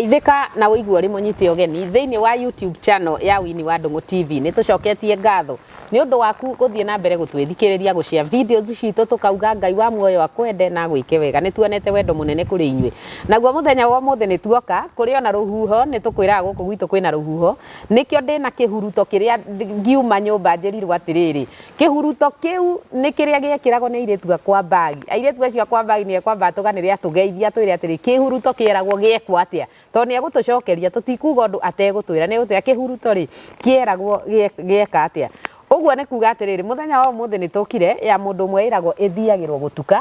Geithĩka na ũigue ũrĩ mũnyite ũgeni thĩinĩ wa YouTube channel ya Winnie wa Ndung'u TV. Nĩ tũcoketie ngatho nĩ ũndũ waku gũthiĩ na mbere gũtwĩthikĩrĩria gũshare videos citũ tũkauga Ngai wa muoyo akwende na agwĩke wega. Nĩ tuonete wendo mũnene kũrĩ inyuĩ. Naguo mũthenya wa ũmũthĩ nĩ tuoka kũrĩ ona rũhuho, nĩ tũkwĩraga gũkũ gwitũ kwĩna rũhuho. Nĩkĩo ndĩna kĩhuruto kĩrĩa ngiuma nyũmba njĩrirwo atĩrĩrĩ, Kĩhuruto kĩu nĩ kĩrĩa gĩekĩragwo nĩ airĩtu a kwa Mbagi. Airĩtu acio a kwa Mbagi nĩ ekwamba atũganĩre atũgeithie atwĩre atĩrĩ, kĩhuruto kĩeragwo gĩekwo atĩa? Tondũ nĩ egũtũcokeria, tũtikuga ũndũ ategũtwĩra. Nĩ egũtwĩra kĩhuruto rĩ, kĩeragwo gĩeka atĩa. Ũguo nĩ kuga atĩrĩrĩ, mũthenya wa ũmũthĩ nĩ tũkire ya mũndũ ũmwe ĩragwo ĩthiagĩrwo gũtuka,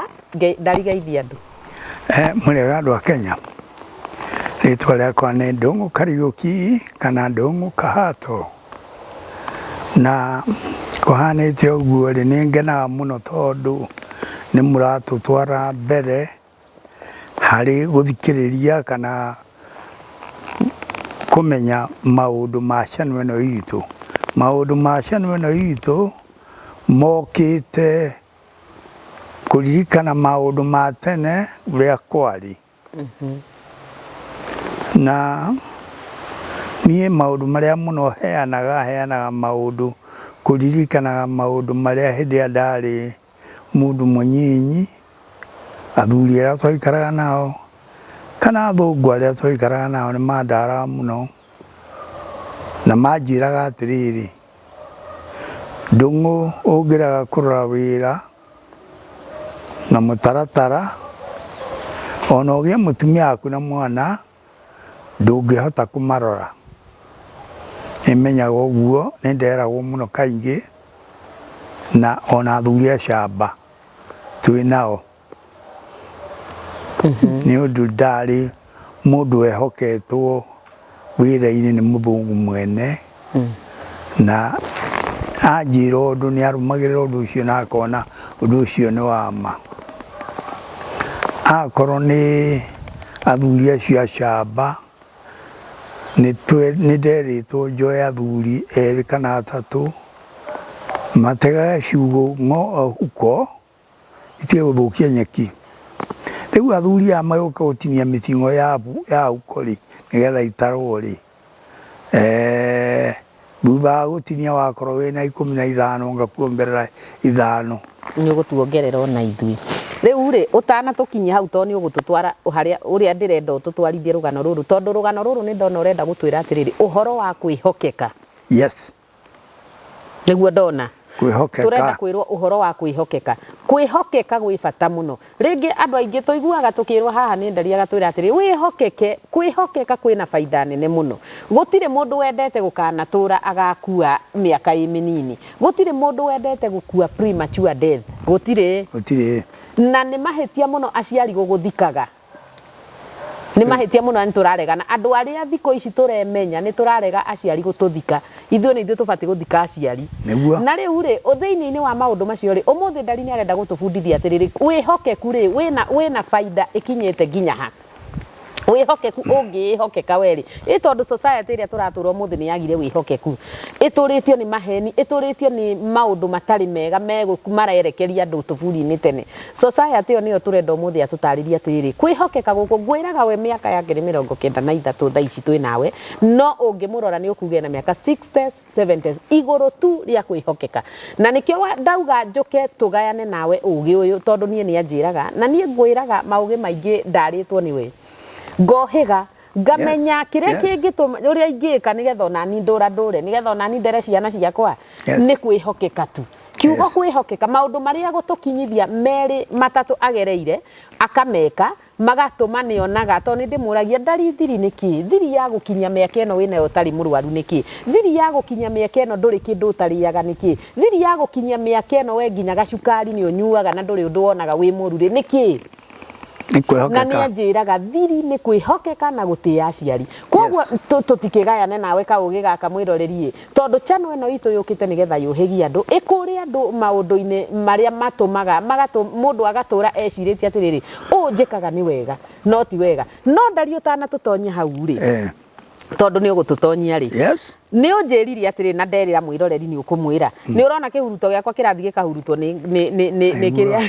ndarigeithia andũ. Mũrĩega andũ a Kenya, rĩtwa rĩakwa nĩ Ndũng'ũ Kariũki kana Ndũng'ũ Kahato. Na kũhanĩte ũguo rĩ, nĩ ngenaga mũno tondũ nĩ mũratũtwara mbere harĩ gũthikĩrĩria kana kũmenya maũndũ ma channel ĩno itũ. Maũndũ ma channel ĩno itũ mokĩte kũririkana maũndũ ma tene ũrĩa kwarĩ. Na niĩ maũndũ marĩa mũno heanaga, heanaga maũndũ kũririkanaga maũndũ marĩa hĩndĩ ĩrĩa ndarĩ mũndũ mũnyinyi, athuri arĩa twaikaraga nao, kana athũngũ arĩa twaikaraga nao nĩ mandaraga mũno, na manjĩraga atĩrĩrĩ, Ndung'u ũngĩrega kũrora wĩra na mũtaratara, ona ũgĩe mũtumia waku na mwana, ndũngĩhota kũmarora. Nĩmenyaga ũguo, nĩnderagwo mũno kaingĩ, na ona athuri acamba twĩ nao. Nĩ ũndũ ndarĩ mũndũ wehoketwo wĩra-inĩ nĩ mũthũngũ mwene, na anjĩra ũndũ nĩ arũmagĩrĩra ũndũ ũcio na akona ũndũ ũcio nĩ wa ma. Akorwo nĩ athuri acio acamba, nĩ nderĩtwo njoe athuri erĩ kana atatũ, mategage ciugũ huko, itige gũthũkia nyeki. Rĩu athuri aya magĩũka gũtinia mĩting'o ya huko rĩ, nĩgetha itarwo rĩ, thutha wa gũtinia wakorwo wĩna 15 ngakuongerera ithano. Nĩ ũgũtuongerera ona ithuĩ. Rĩu rĩ, ũtanatũkinyia hau tondũ nĩ ũgũtũtwara harĩa ũrĩa ndĩrenda ũtũtwarithie rũgano rũrũ, tondũ rũgano rũrũ nĩ ndona ũrenda gũtwĩra atĩrĩrĩ, ũhoro wa kwĩhokeka. Yes. Nĩguo ndona. Kwĩhokeka. Tũrenda kwĩrwo ũhoro wa kwĩhokeka. Kwĩhokeka gwĩ bata mũno. Rĩngĩ andũ aingĩ tũiguaga tũkĩrwo haha nĩ Ndari agatwĩra atĩrĩ, wĩhokeke, kwĩhokeka kwĩna baida nene mũno. Gũtirĩ mũndũ wendete gũkanatũra agakua mĩaka ĩ mĩnini. Gũtirĩ mũndũ wendete gũkua premature death. Gũtirĩ. Gũtirĩ. Na nĩ mahĩtia mũno aciari gũgũthikaga. Nĩ mahĩtia mũno na nĩ tũraregana. Andũ arĩa thikũ ici tũremenya nĩ tũrarega aciari gũtũthika. Ithuĩ nĩ ithuĩ tũbatiĩ gũthika aciari. Nĩguo. Na rĩu rĩ, thĩinĩ-inĩ wa maũndũ macio rĩ, ũmũthĩ Ndari nĩ arenda gũtũbundithia atĩrĩrĩ, wĩhokeku rĩ, wĩna wĩna baida ĩkinyĩte nginya ha? Wĩhokeku ũngĩĩhokeka we rĩ, ĩ tondũ society ĩrĩa tũratũra ũmũthĩ nĩ yagire wĩhokeku. Ĩtũrĩtio nĩ maheni, ĩtũrĩtio nĩ maũndũ matarĩ mega marerekeria andũ tũburi-inĩ tene. Society ĩyo nĩyo tũrenda ũmũthĩ atũtarĩrie atĩrĩrĩ, kwĩhokeka gũkũ, ngwĩraga we mĩaka yake nĩ 93 thaa ici twĩ nawe, no ũngĩmũrora nĩ ũkuga ena mĩaka sixties, seventies, igũrũ tu rĩa kwĩhokeka. Na nĩkĩo ndauga njũke tũgayane nawe ũgĩ ũyũ tondũ niĩ nĩ anjĩraga, na niĩ ngwĩraga maũgĩ maingĩ ndarĩtwo nĩwe. Ngohĩga, ngamenya kĩrĩa kĩngĩtũma, ũrĩa ingĩka nĩgetha onani ndũra ndũre, nĩgetha onani ndere ciana ciakwa, nĩ kwĩhokeka tu. Kiugo kwĩhokeka, maũndũ marĩa egũtũkinyithia merĩ matatũ agereire, akameka, magatũma nĩonaga, tondũ nĩ ndĩmũragia ndari thiri nĩ kĩ? Thiri ya gũkinyia mĩaka ĩno wĩnayo ũtarĩ mũrwaru nĩ kĩ? Thiri ya gũkinyia mĩaka ĩno ndũrĩ kĩndũ ũtarĩaga nĩ kĩ? Thiri ya gũkinyia mĩaka ĩno we nginya gacukari nĩ ũnyuaga na ndũrĩ ũndũ wonaga wĩ mũru rĩ, nĩ kĩ? Nĩ kwĩhokeka. Na nĩ anjĩraga thiri nĩ kwĩhokeka na gũtĩa aciari. Koguo tũtikĩgayane nawe kaũgĩ gaka mwĩroreri ĩ, tondũ channel ĩno itũ yũkĩte nĩgetha yũhĩgie andũ, ĩkũre andũ maũndũ-inĩ marĩa matũmaga mũndũ agatũra ecirĩtie atĩrĩrĩ, ũũ njĩkaga nĩ wega, no ti wega. No ndari ũtanatũtonya hau rĩ, Tondũ nĩ ũgũtũtonyia rĩ. Yes. Nĩ ũnjĩrire atĩrĩ na nderĩra mwĩroreri nĩ ũkũmwĩra. Nĩ ũrona kĩhuruto gĩakwa kĩrathiĩ gĩkahurutwo nĩ nĩ nĩ nĩ nĩ kĩrĩa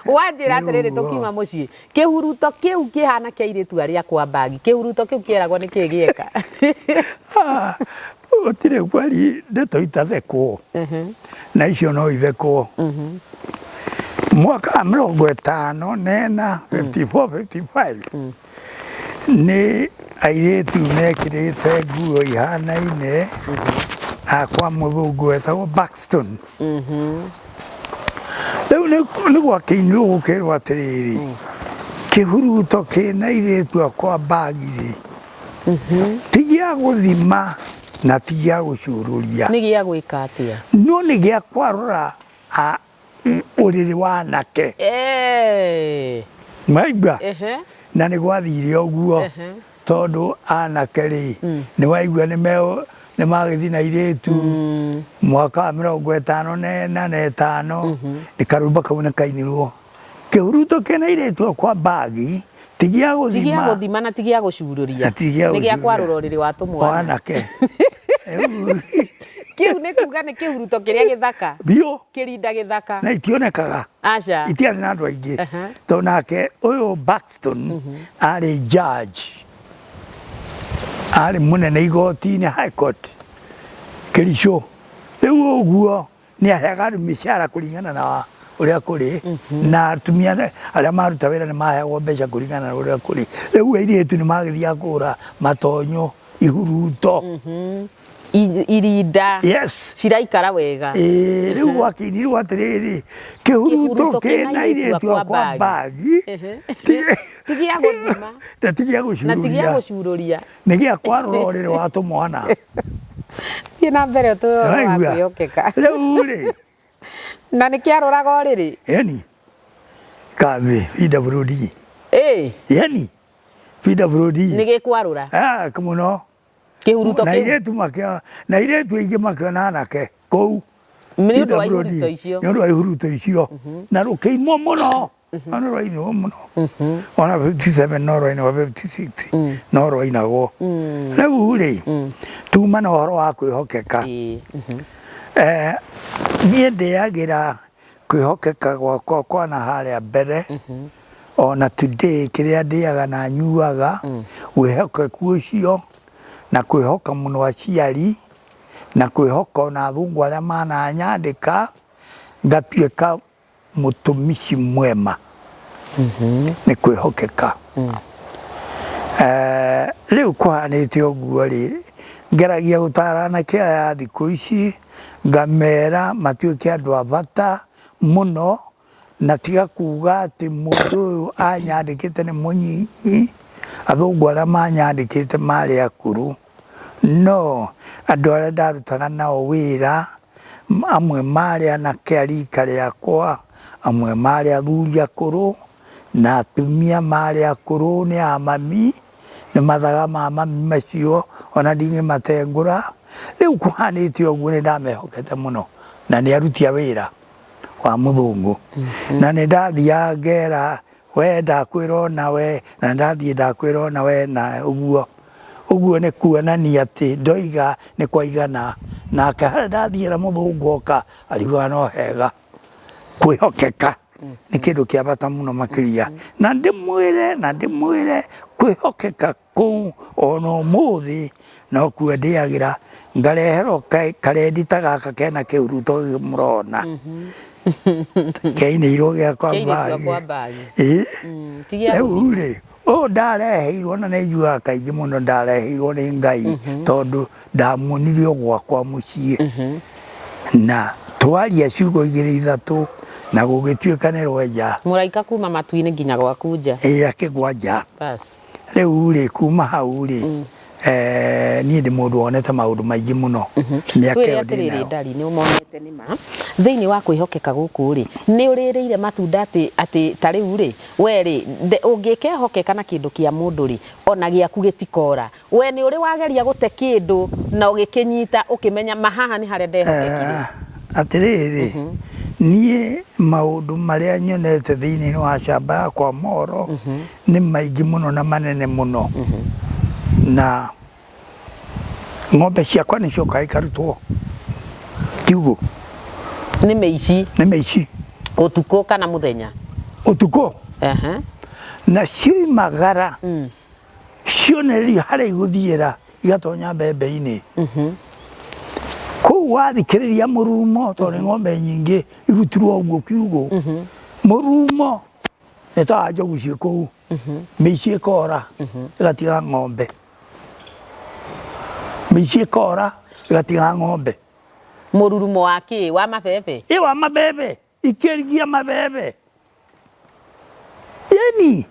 wanjĩra atĩrĩrĩ tũkiuma mũciĩ. Kĩhuruto kĩu kĩhana kĩa airĩtu arĩa kwa mbagi. Kĩhuruto kĩu kĩeragwo nĩ kĩĩ gĩeka? Ah, gũtirĩ kweri ndeto itathekwo na icio no ithekwo. Mwaka wa 54, 54, 55 nĩ airĩtu mekĩrĩte nguo ihanaine a kwa mũthũngũ wetagwo Buxton. Rĩu nĩ gwakĩinirwo gũkerwo atĩrĩrĩ, kĩhuruto kĩna airĩtu akwa mbagi rĩ, ti gĩa gũthima na ti gĩa gũcurũria. Nĩ gĩa gwĩka atĩa? No nĩ gĩa kwarũra ũrĩrĩ wa anake. Mwaigua? Na nĩ gwathire ũguo tondũ anake rĩ, nĩ waigua nĩ magĩthiĩ na airĩtu mwaka wa 54 na 5, nĩ karwĩmbo kau nĩ kainirwo. Kĩhuruto kĩna airĩtu akwa mbagi ti gĩa Ti gĩa gũthima gũthima na ti gĩa gũcurũria. Na ti gĩa Nĩ gĩa gũcurũria. kwarũra ũrĩrĩ wa tũmwana. Anake. Kĩu nĩ kuga nĩ kĩhuruto kĩrĩa gĩthaka. Biũ. Kĩrinda gĩthaka. Na itionekaga. Aca. Itiarĩ na andũ aingĩ. Tondũ nake ũyũ Buxton arĩ judge. Arĩ mũnene igoti-inĩ High Court Kericho. Rĩu ũguo nĩ aheaga andũ mĩcara kũringana na ũrĩa kũrĩ, na atumia arĩa maruta wĩra nĩ maheagwo mbeca kũringana na ũrĩa kũrĩ. Rĩu airĩtu nĩ magĩthiaga kũgũra matonyo, ihuruto. Irinda. Yes. Ciraikara wega. Ĩĩ, rĩu gwakĩinirwo atĩrĩrĩ, kĩhuruto kĩna airĩtu akwa mbagi ti gĩa gũthima na ti gĩa na ti gĩa gũcurũria, gũcurũria, nĩ gĩa kwarũra ũrĩrĩ wa tũmwana. Thiĩ na mbere ũtũhe ũhoro wa Waigua? kwĩhokeka. Rĩu rĩ, Na nĩ kĩarũraga ũrĩrĩ? Ĩni kamĩ PWD. Ĩĩ. Ĩni PWD. Nĩ gĩkwarũra. Ah, mũno. Kĩhuruto Na kĩu. airĩtu makĩona, na airĩtu aingĩ makĩona anake kũu. Nĩ ũndũ wa PWD. ihuruto icio. Nĩ ũndũ wa ihuruto icio. Na rũkĩimwo mũno. Na nĩ rwainwo mũno. Ona 57 no rwainagwo, 56 no rwainagwo. Rĩu rĩ, tuma na ũhoro wa kwĩhokeka. Niĩ ndĩagĩra kwĩhokeka gwakwa kwa na harĩa mbere, ona today kĩrĩa ndĩaga na nyuaga, wĩhokeku ũcio na kwĩhoka mũno aciari na kwĩhoka ona athũngũ arĩa mananyandĩka ngatuĩka mũtũmici mwema nĩ kwĩhokeka. Rĩu kũhanĩte ũguo rĩ, ngeragia gũtara anake aya a thikũ ici, ngamera matuĩke andũ a bata mũno, na tiga kuga atĩ mũndũ ũyũ anyandĩkĩte nĩ mũnyinyi, athũngũ arĩa manyandĩkĩte marĩ akũrũ, no andũ arĩa ndarutaga nao wĩra, amwe marĩ anake a rika rĩakwa, amwe marĩ athuri akũrũ, na atumia marĩ akũrũ nĩ a mami, nĩ mathaga ma mami macio ona ndingĩmatengũra. Rĩu kũhanĩte ũguo nĩ ndamehokete mũno, na nĩ aruti a wĩra wa mũthũngũ. Na nĩ ndathiaga ngera we ndakwĩra ona we, na ndathiĩ ndakwĩra ona we, na ũguo. Ũguo nĩ kuonania atĩ ndoiga nĩ kwaigana, nake harĩa ndathiĩ na mũthũngũ oka ariugaga no hega. Kwĩhokeka nĩ kĩndũ kĩa bata mũno makĩria, na ndĩmwĩre na ndĩmwĩre kwĩhokeka kũu ona ũmũthĩ nokuo ndĩagĩra, ngareherwo karendi ta gaka kena kĩhuruto gĩkĩ mũrona, kĩainĩirwo gĩakwa mbagi. Ĩĩ, rĩu rĩ, ũyũ ndareheirwo na nĩ njugaga kaingĩ mũno ndareheirwo nĩ Ngai, tondũ ndamuonirie o gwakwa mũciĩ, na twaria ciugo igĩrĩ ithatũ na gũgĩtuĩka nĩ rwenja. Mũraika kuma matu-inĩ nginya gwaku nja. Ĩĩ, akĩgwa nja. Bas. Rĩu rĩ, kuma hau rĩ, niĩ ndĩ mũndũ wonete maũndũ maingĩ mũno mĩaka Twĩre ĩyo ndĩ atĩrĩrĩ nayo. Ndari, nĩ ũmonete nĩ ma thĩinĩ wa kwĩhokeka gũkũ rĩ, nĩ ũrĩrĩire matunda atĩ atĩ ta rĩu rĩ, we rĩ, ũngĩkehokeka na kĩndũ kĩa mũndũ rĩ, ona gĩaku gĩtikora. We nĩ ũrĩ wageria gũte kĩndũ na ũgĩkĩnyita ũkĩmenya ma haha nĩ harĩa ndehokekire? Atĩrĩrĩ, niĩ maũndũ marĩa nyonete thĩinĩ wa camba yakwa mohoro nĩ maingĩ mũno na manene mũno, na Ng'ombe ciakwa nĩ ciokaga ikarutwo kiugũ. Nĩ mĩici. Nĩ mĩici. Ũtukũ kana mũthenya? Ũtukũ. Ehe. Na cioimagara cionererio harĩa igũthiĩra igatonya mbembe-inĩ. Kũu wathikĩrĩria mũrurumo tondũ nĩ ng'ombe nyingĩ irutirwo ũguo kiugũ. Mũrurumo nĩ ta wa njogu ciĩ kũu. Mĩici ĩkora ĩgatiga ng'ombe. Mĩici ĩkora ĩgatiga ng'ombe. Mũrurumo wa kĩ? Wa mabebe? Ĩ wa mabebe, ikĩrigia mabebe. Ĩni.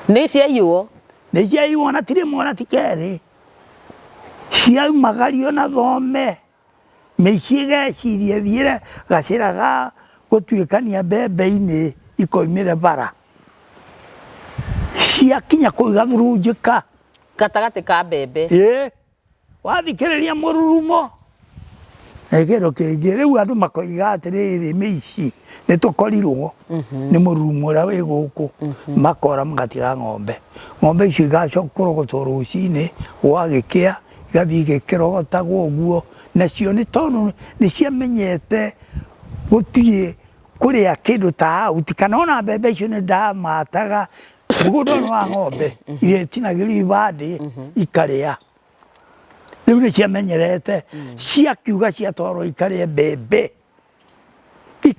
Nĩ ciaiywo? Nĩ ciaiywo na ti rĩmwe na ti kerĩ. Ciaumagario na thome, mĩici ĩgeciria ĩthiĩre gacĩra ga gũtuĩkania mbembe-inĩ ikoimĩre bara. Ciakinya kũu igathurunjĩka. Gatagatĩ ka mbembe. Ĩĩ. Wathikĩrĩria mũrurumo nĩ kĩndũ kĩngĩ. Rĩu andũ makoiga atĩrĩrĩ, mĩici nĩ tũkorirwo nĩ mũrurumo ũrĩa wĩ gũkũ, makora magatiga ng'ombe. Ng'ombe icio igacoka kũrogotwo rũcinĩ gwagĩkĩa, igathiĩ igĩkĩrogotagwo ũguo, nacio nĩ tondũ nĩ ciamenyete gũtirĩ kũrĩa kĩndũ ta out, kana ona mbembe icio nĩ ndamataga, mũgũnda ũyũ nĩ wa ng'ombe, iria itinagĩrio ibandĩ ikarĩa. Rĩu nĩ ciamenyerete, ciakiuga ciatwarwo ikarĩe mbembe.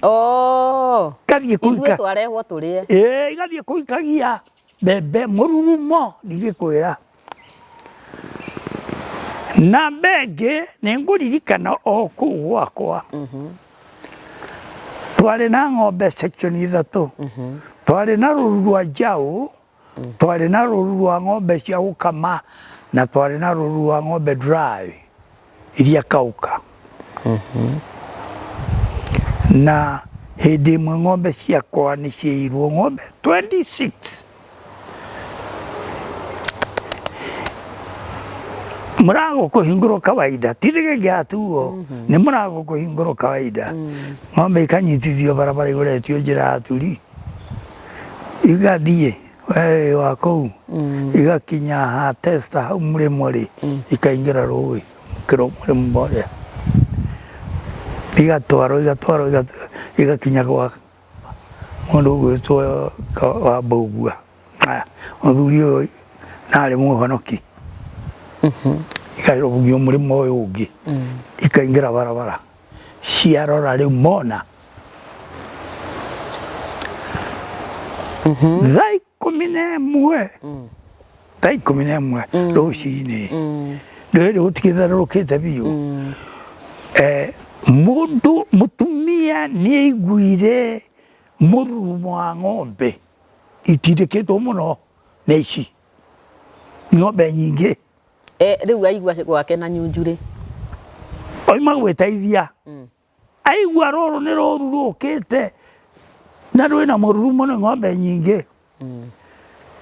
Oh, Igathiĩ ithuĩ kũika. twarehwo tũrĩe. Ĩĩ, igathiĩ kũikagia mbembe mũrurumo ndigĩkwĩra. Namba ĩngĩ nĩ ngũririkana o kũu gwakwa. Twarĩ na ng'ombe section ithatũ. Twarĩ na rũru rwa njaũ, twarĩ na rũru rwa ng'ombe cia gũkama, na twarĩ na rũru rwa ng'ombe dry iria kauka. Na hĩndĩ ĩmwe ng'ombe ciakwa nĩ ciairwo ng'ombe 26. Mũrango kũhingũrwo kawaida, ti thĩgĩngĩ yatuo, nĩ mũrango kũhingũrwo kawaida. Ng'ombe ikanyitithio barabara igũretio njĩra ya turi, igathiĩ we wĩ wa kũu, igakinya ha testa hau mũrĩmo rĩ, ikaingĩra rũĩ mũkĩro mũrĩmo ũrĩa. Igatwarwo igatwarwo igakinya gwa mũndũ ũgwĩtwo wa Mbũgua. Mũthuri ũyũ narĩ mũhonoki. Ikarũgio mũrĩmo ũyũ ũngĩ, ikaingĩra barabara. Ciarora rĩu mona. Thaa 11, thaa 11 rũcinĩ, ndũĩ gũtigĩtherũrũkĩte biũ. Mũndũ mũtumia nĩ aiguire mũrurumo wa ng'ombe itindĩkĩtwo mũno nĩ ici ng'ombe nyingĩ. Rĩu aigua gwake na nyunjurĩ. Oima gwĩteithia, aigua rũrũ nĩ rũru rũkĩte na rwĩna mũrurumo nĩ ng'ombe nyingĩ.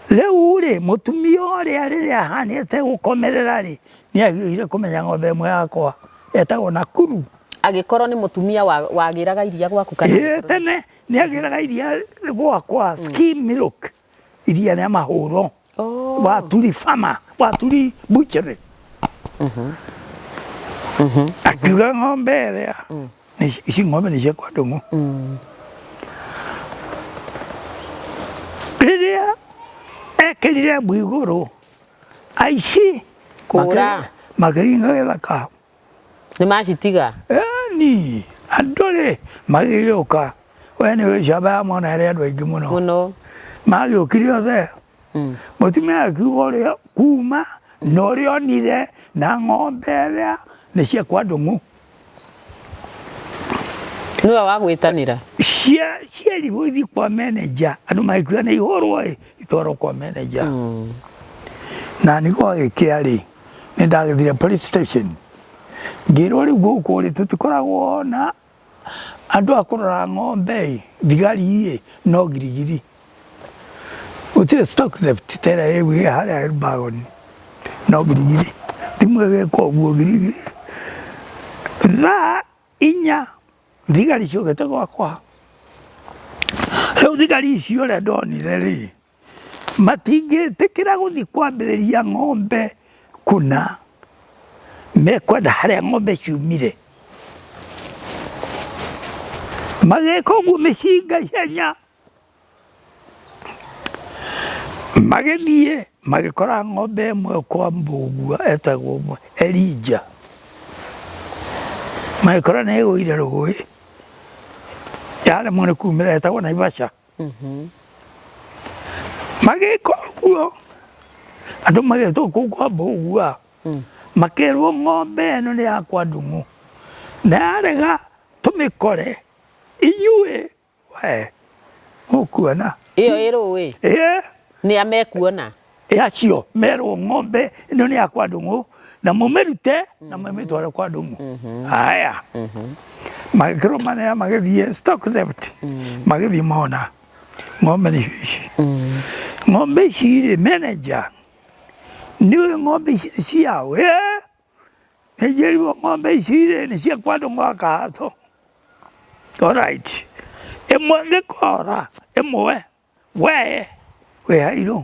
Rĩu rĩ, mũtumia ũrĩa rĩrĩa ahanĩte gũkomerera rĩ, nĩ ahiũhire kũmenya ng'ombe ĩmwe yakwa etagwo Nakuru. Agĩkorwo nĩ mũtumia wagĩraga iria gwaku kana? Ĩĩ, tene nĩ agĩraga iria gwakwa, skim milk, iria rĩa mahũro. Waturi farmer, waturi butchery. Akiuga ng'ombe ĩrĩa, ici ng'ombe nĩ ciakwa ndũng'ũ. Rĩrĩa ekĩrire mbu igũrũ, aici Kũra. makĩringa gĩthaka. Nĩ macitiga? Ĩni, andũ rĩ magĩgĩũka, we nĩ ũĩ ciamba ya mwana ĩrĩ andũ aingĩ mũno. Mũno. Magĩũkire othe. Mũtumia akiuga ũrĩa kuma na ũrĩa onire na ng'ombe ĩrĩa nĩ ciakwa ndũng'ũ. Nĩwe wa gwĩtanĩra? Cierirwo ithiĩ kwa manager, andũ magĩkiuga nĩ ihũrwo ĩ, itwarwo kwa manager. Na nĩ gwagĩkĩa rĩ, nĩ ndagĩthire police station, ngĩrwo rĩu gũkũ rĩ tũtikoragwo na andũ a kũrora ng'ombe ĩ, thigari ĩ, no girigiri. Gũtirĩ stock theft ta ĩrĩa ĩ harĩa Elbagon, no girigiri. Thimũ ĩgĩka ũguo girigiri. Thaa 4 thigari ciũkĩte gwakwa. Rĩu thigari icio ũrĩa ndonire rĩ, matingĩtĩkĩra gũthiĩ kwambĩrĩria ng'ombe kũna. Mekwenda harĩa ng'ombe ciumire. Magĩka ũguo mĩcinga ihenya, magĩthiĩ magĩkora ng'ombe ĩmwe kwa Mbũgua etagwo Elijah. Magĩkora nĩ ĩgũire rũĩ, yaremwo nĩ kumĩra etagwo Naivasha. Magĩka ũguo, andũ magetwo kũu kwa Mbũgua, makĩrwo ng'ombe ĩno nĩ ya kwa Ndung'u, na yarega tũmĩkore inyuĩ we mũkuona. Ĩyo ĩ rũĩ? Ĩĩ. Nĩ a mekuona? Ĩ acio merwo ng'ombe ĩno nĩ ya kwa Ndung'u na mũmĩrute na mũmĩtware kwa Ndung'u. Haya, magĩkĩrũmanĩra magĩthiĩ stock theft, magĩthiĩ mona ng'ombe nĩcio ici. Ng'ombe ici rĩ, manager nĩũĩ ng'ombe ici nĩ ciaũ? Ĩĩ, nĩnjĩrirwo ng'ombe ici rĩ nĩ cia kwa Ndung'u wa Kahato. Alright, ĩmwe ngĩkora ĩmwe we wĩ hairũ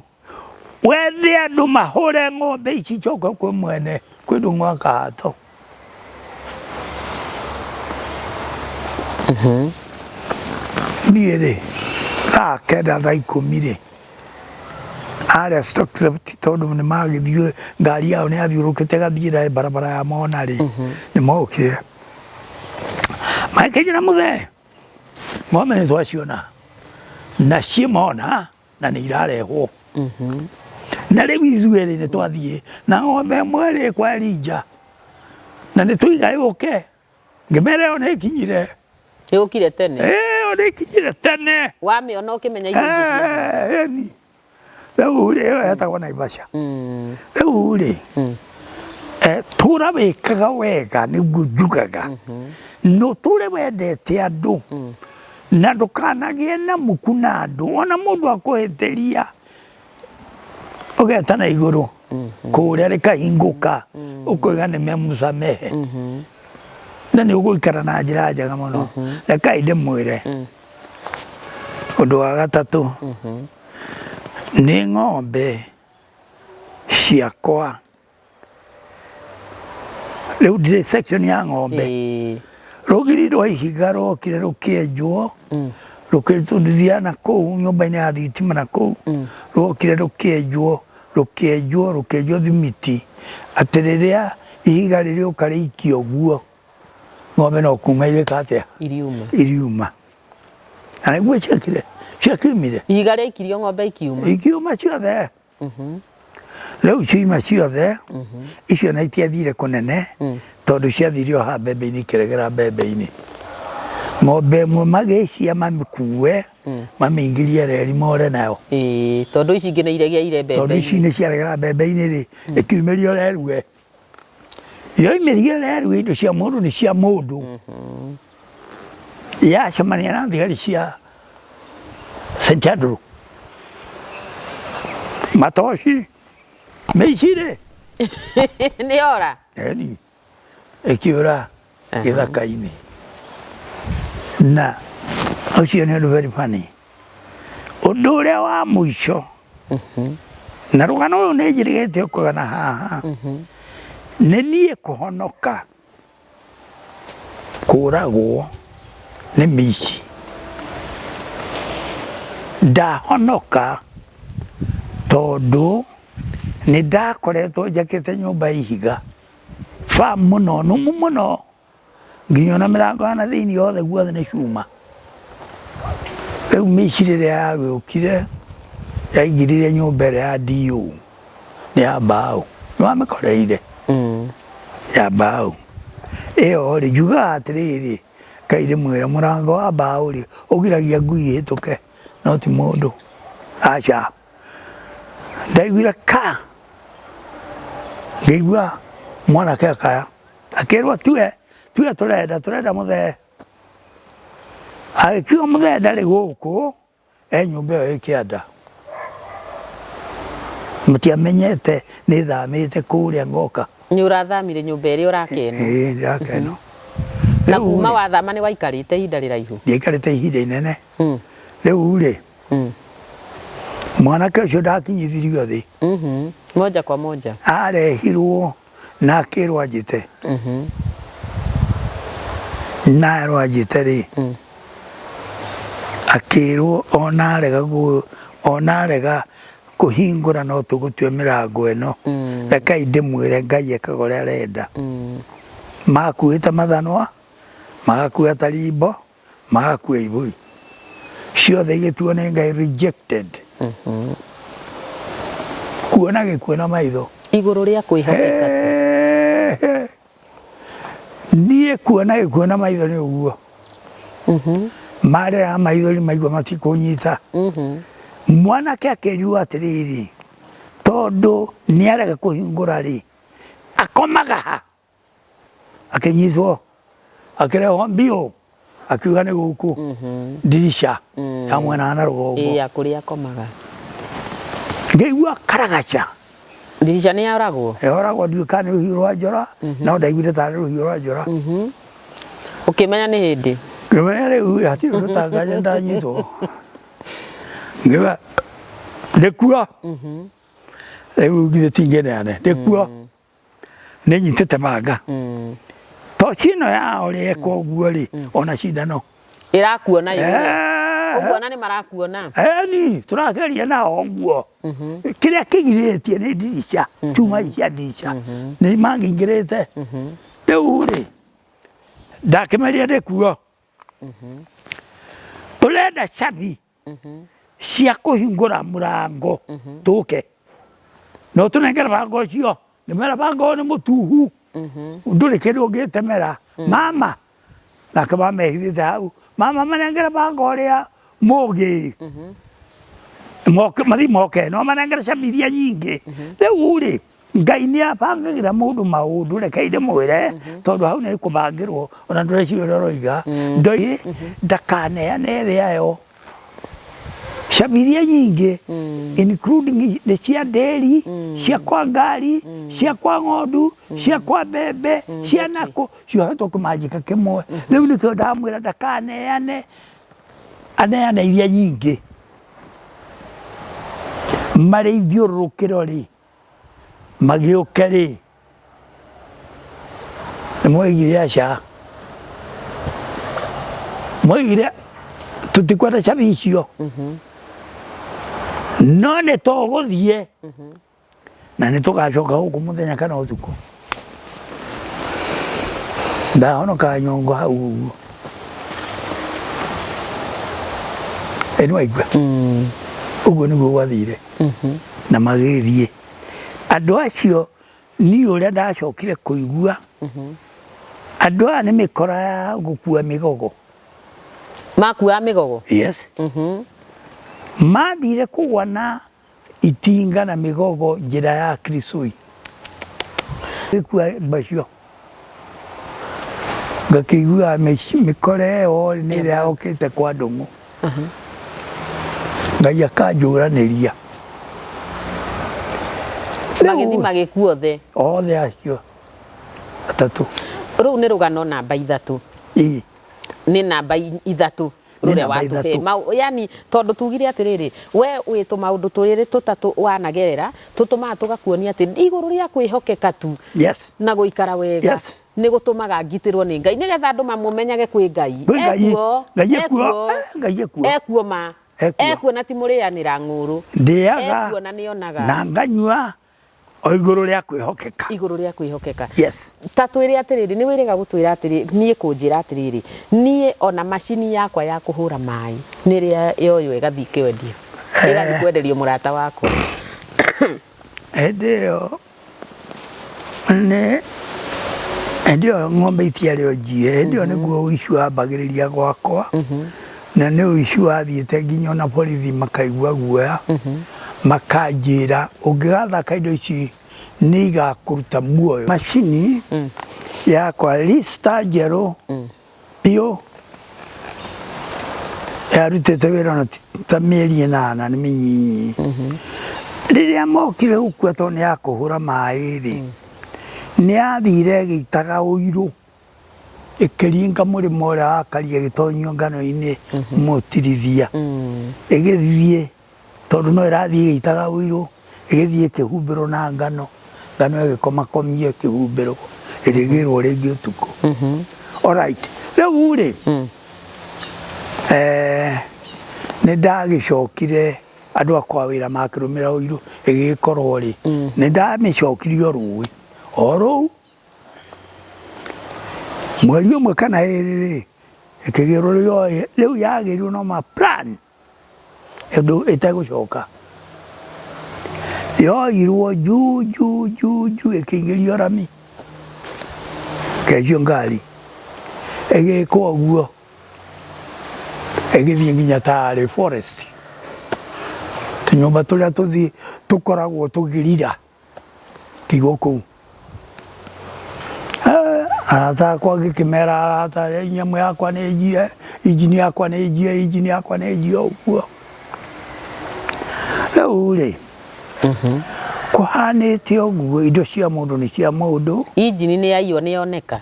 wethe andũ mahũre ng'ombe ici icoke kwĩ mwene kwĩ Ndung'u wa Kahato. Niĩ rĩ thaa kenda thaa ikũmi rĩ arĩa stock theft tondũ nĩ magĩthiĩ ngari yao nĩ yathiũrũkĩte ĩgathiĩra barabara ya mona rĩ nĩ mokire magĩkĩnjĩra mũthee ng'ombe nĩ twaciona na ciĩ mona na nĩ irarehwo na rĩu ithuĩ rĩ nĩ twathiĩ na ng'ombe ĩmwe rĩ kwa Elijah na nĩ tũiga yũke ngĩmera ĩyo nĩ ĩkinyire. Yũkire tene. Ĩyo nĩ ĩkinyire tene. Wamĩona ũkĩmenya icio ingĩ ciathire. Ĩni. Rĩu rĩ ĩyo yetagwo Naivasha. Rĩu rĩ tũra wĩkaga wega nĩguo njugaga na ũtũre wendete andũ na ndũkanagĩe na muku na andũ ona mũndũ akũhĩtĩria ũgetana igũrũ kũrĩa rĩkahingũka ũkoiga nimemsamehe na nĩ ũgũikara na njĩra njega mũno. Rekai ndĩmwĩre ũndũ wa gatatũ nĩ ng'ombe ciakwa rĩu ndirĩ section ya ng'ombe. Rũgiri rwa ihiga rwokire rũkĩenjwo rũkĩtũthia na kũu nyũmba-inĩ ya thitima na kũu rwokire rũkĩenjwo rũkĩenjwo rũkĩenjwo thimiti atĩ rĩrĩa ihiga rĩrĩũka rĩikio ũguo ng'ombe no kuma irĩka atĩa? Iriuma. Iriuma. Na nĩguo ciekire ciakiumire. Ihiga rĩaikirio ng'ombe ikiuma. Ikiuma ciothe. Rĩu ciaima ciothe icio na itiathire kũnene tondũ ciathire o haha mbembe-inĩ ikĩregera mbembe-inĩ. Ng'ombe ĩmwe magĩcia mamĩkue mamĩingĩrie reri more nayo. Ĩĩ, tondũ ici ingĩ nĩ iregeire Tondũ ici mbembe-inĩ. nĩ ciaregera mbembe-inĩ rĩ, ĩkiumĩrio reruwe. Yoimĩrio reruwe indo cia mũndũ nĩ cia mũndũ. Yacemania na thigari cia St. Andrew. Matoci mĩici rĩ Nĩ ora. Eni ĩkĩũra gĩthaka-inĩ na ũcio nĩ ũndũ very funny. Ũndũ ũrĩa wa mũico na rũgano rũrũ nĩ njĩrĩgĩte kũgana haha nĩ niĩ kũhonoka kũragwo nĩ mĩici. Ndahonoka tondũ nĩ ndakoretwo njakĩte nyũmba ya ihiga firm mũno nũmu mũno nginya ona mĩrango ya na thĩinĩ yothe guothe nĩ cuma. Rĩu mĩici rĩrĩa yagĩũkire yaingĩrire nyũmba ĩrĩa ya DO nĩ ya mbaũ, nĩ wamĩkoreire? Ya mbaũ. Ĩyo rĩ njugaga atĩrĩrĩ, Ngai ndĩmwĩre mũrango wa mbaũ rĩ ũgiragia ngui ĩhĩtũke no ti mũndũ, aca. Ndaiguire ka, ngĩigua mwanake akaya akĩrwo tiwe tiwe tũrenda tũrenda mũthee. Agĩkiuga mũthee ndarĩ gũkũ e nyũmba ĩyo ĩ kĩanda. Matiamenyete nĩ thamĩte kũrĩa ngoka. Nĩ ũrathamire nyũmba ĩrĩa ũraka ĩno? Ĩĩ ndĩraka ĩno. Na kuma wathama nĩ waikarĩte ihinda rĩraihu? Ndiaikarĩte ihinda inene. Rĩu rĩ, mwanake ũcio ndakinyithirio thĩ. Moja kwa moja. Arehirwo Na akĩrwo anjĩte. Na erwo anjĩte rĩ, akĩrwo ona arega ona arega kũhingũra no tũgũtue mĩrango ĩno. Rekei ndĩmwĩre Ngai ekaga ũrĩa arenda. Makuĩte mathanwa, magakua tarimbo, magakua ibũi. Ciothe igĩtuo nĩ Ngai rejected. Kuona gĩkuũ na maitho. Igũrũ rĩa kwĩhokeka tu. Ehe. Niĩ kuona gĩkuũ na maitho nĩ ũguo. Marĩraga maithori maigua matikũnyita. Mwanake akĩrirwo atĩrĩrĩ, tondũ nĩarega kũhingũra rĩ, akomaga ha? Akĩnyitwo, akĩrehwo mbiũ, akiuga nĩ gũkũ ndirica ya mwena wa na rũgongo. Ĩĩ ya kũrĩa akomaga. Ngĩigua karagaca. Ndirica nĩ yoragwo? Yoragwo ndiũĩ kana nĩ rũhiũ rwa njora, no ndaiguire tarĩ rũhiũ rwa njora. Ũkĩmenya nĩ hĩndĩ? Ngĩmenya rĩu hatirĩ ũndũ tanganya ndanyitwo. Ngĩuga ndĩkuo. Rĩu githĩ ti ngĩneane, ndĩkuo. Nĩ nyitĩte banga. Toci ĩno yao rĩ eka ũguo rĩ, ona cindano. Ĩrakuona ĩrĩa. Ũguo ona nĩ marakuona. Eni, tũrageria nao ũguo. Kĩrĩa kĩgirĩtie nĩ ndirica, cuma ici cia ndirica. Nĩ mangĩingĩrĩte. Rĩu rĩ, ndakĩmeria ndĩkuo. Tũrenda cabi cia kũhingũra mũrango tũke. Na ũtũnengere banga ũcio. Ngĩmera banga ũyũ nĩ mũtuhu. Ndũrĩ kĩndũ ũngĩtemera. Mama, nake mama ehithĩte hau. Mama manengere banga ũrĩa mũgĩ. Moke, mathiĩ moke, no manengere cabi iria nyingĩ. Rĩu rĩ, Ngai nĩ abangagĩra mũndũ maũndũ, rekei ndĩmwĩre, tondũ hau nĩ kũbangĩrwo, ona ndũreciria ũrĩa ũroiga. Ndoi, ndakaneane ĩrĩa yo. Cabi iria nyingĩ, including nĩ cia ndĩri, cia kwa ngari, cia kwa ng'ondu, cia kwa mbembe, cia nakũ, ciohetwo kĩmanjĩka kĩmwe. Rĩu nĩkĩo ndamwĩra ndakaneane, aneane iria nyingĩ. Marĩ ithiũrũrũkĩro rĩ, magĩũke rĩ, nĩ mwaigire aca, mwaigire tũtikwenda cabi icio, no nĩ tũgũthiĩ na nĩ tũgacoka gũkũ mũthenya kana ũtukũ. Ndahonoka nyongo hau ũguo. Ĩ nĩ waigua? Ũguo nĩguo gwathire. Na magĩthiĩ. Andũ acio niĩ ũrĩa ndacokire kũigua, andũ aya nĩ mĩkora ya gũkua mĩgogo. Makuaga mĩgogo? Yes. Mathire kũgwa na itinga na mĩgogo njĩra ya Krisoi. Gĩkua macio. Ngakĩigua mĩkora ĩyo nĩ ĩrĩa yokĩte kwa Ndũng'ũ. Ngai akanjũranĩria. Magĩthiĩ magĩkua othe? Othe acio atatũ. Rũu nĩ rũgano namba ithatũ. Ĩĩ. Nĩ namba ithatũ Nĩ rũrĩa namba watũhe. ithatũ. Yani tondũ tugire atĩrĩrĩ, we wĩ tũmaũndũ twĩrĩ tũtatũ wanagerera, tũtũmaga tũgakuonia atĩ igũrũ rĩa kwĩhokeka tu Yes. na gũikara wega Yes. nĩ gũtũmaga ngitĩrwo nĩ Ngai, nĩgetha andũ mamũmenyage kwĩ Ngai. Kwĩ Ngai. Ekuo, Ngai ekuo. ekuo. Ngai ekuo. Ekuo ma. Ekuo. Ekuo na ti mũrĩanĩra ng'ũrũ. Ndĩaga Ekuo na nĩonaga. na nganyua o igũrũ rĩa kwĩhokeka. Igũrũ rĩa kwĩhokeka. Yes. Ta twĩre atĩrĩrĩ, nĩ wĩrĩga gũtwĩra atĩrĩrĩ, niĩ kũnjĩra atĩrĩrĩ, niĩ ona macini yakwa ya kũhũra maĩ nĩ ĩrĩa yoywo ĩgathiĩ kwendio. Ĩgathiĩ kwenderio mũrata wakwa. Hĩndĩ ĩyo nĩ hĩndĩ ĩyo ng'ombe itiarĩ o njiĩ, hĩndĩ ĩyo nĩguo ũici wambagĩrĩria gwakwa, na nĩ ũici wathiĩte nginya ona borithi makaigua guoya, makanjĩra ũngĩgathaka indo ici nĩ igakũruta muoyo. Macini yakwa Lister njerũ biũ yarutĩte wĩra ona ta mĩeri ĩnana nĩ mĩnyinyi. Rĩrĩa mokire gũkua tondũ nĩ ya kũhũra maĩ rĩ, nĩ yathire ĩgĩitaga ũirũ ĩkĩringa mũrĩmo ũrĩa wa karia ĩgĩtonyio ngano-inĩ mũtirithia. Ĩgĩthiĩ tondũ no ĩrathiĩ ĩgĩitaga ũirũ, ĩgĩthiĩ ĩkĩhumbĩrwo na ngano. Ngano ĩgĩkomakomio ĩkĩhumbĩrwo ĩrĩgĩrwo rĩngĩ ũtukũ. Alright, rĩu rĩ nĩ ndagĩcokire andũ akwa wĩra makĩrũmĩra ũirũ ĩgĩgĩkorwo rĩ nĩ ndamĩcokirie o rũĩ o rũu mweri ũmwe kana ĩrĩ rĩ ĩkĩgĩrwo rĩu yagĩrirwo no ma plan ĩndũ ĩtegũcoka yoirwo juu juu juu juu ĩkĩingĩrio rami kenjio ngari ĩgĩkwo ũguo ĩgĩthiĩ nginya tarĩ forest tũnyũmba tũrĩa tũthiĩ tũkoragwo tũgĩrira kĩigwo kũu. Arata akwa ngĩkĩmera arata nyamũ yakwa nĩ njie, injini yakwa nĩ njie, injini yakwa nĩ njie ũguo. Rĩu rĩ, kũhanĩte ũguo indo cia mũndũ nĩ cia mũndũ. Injini nĩ yaiywo nĩ yoneka?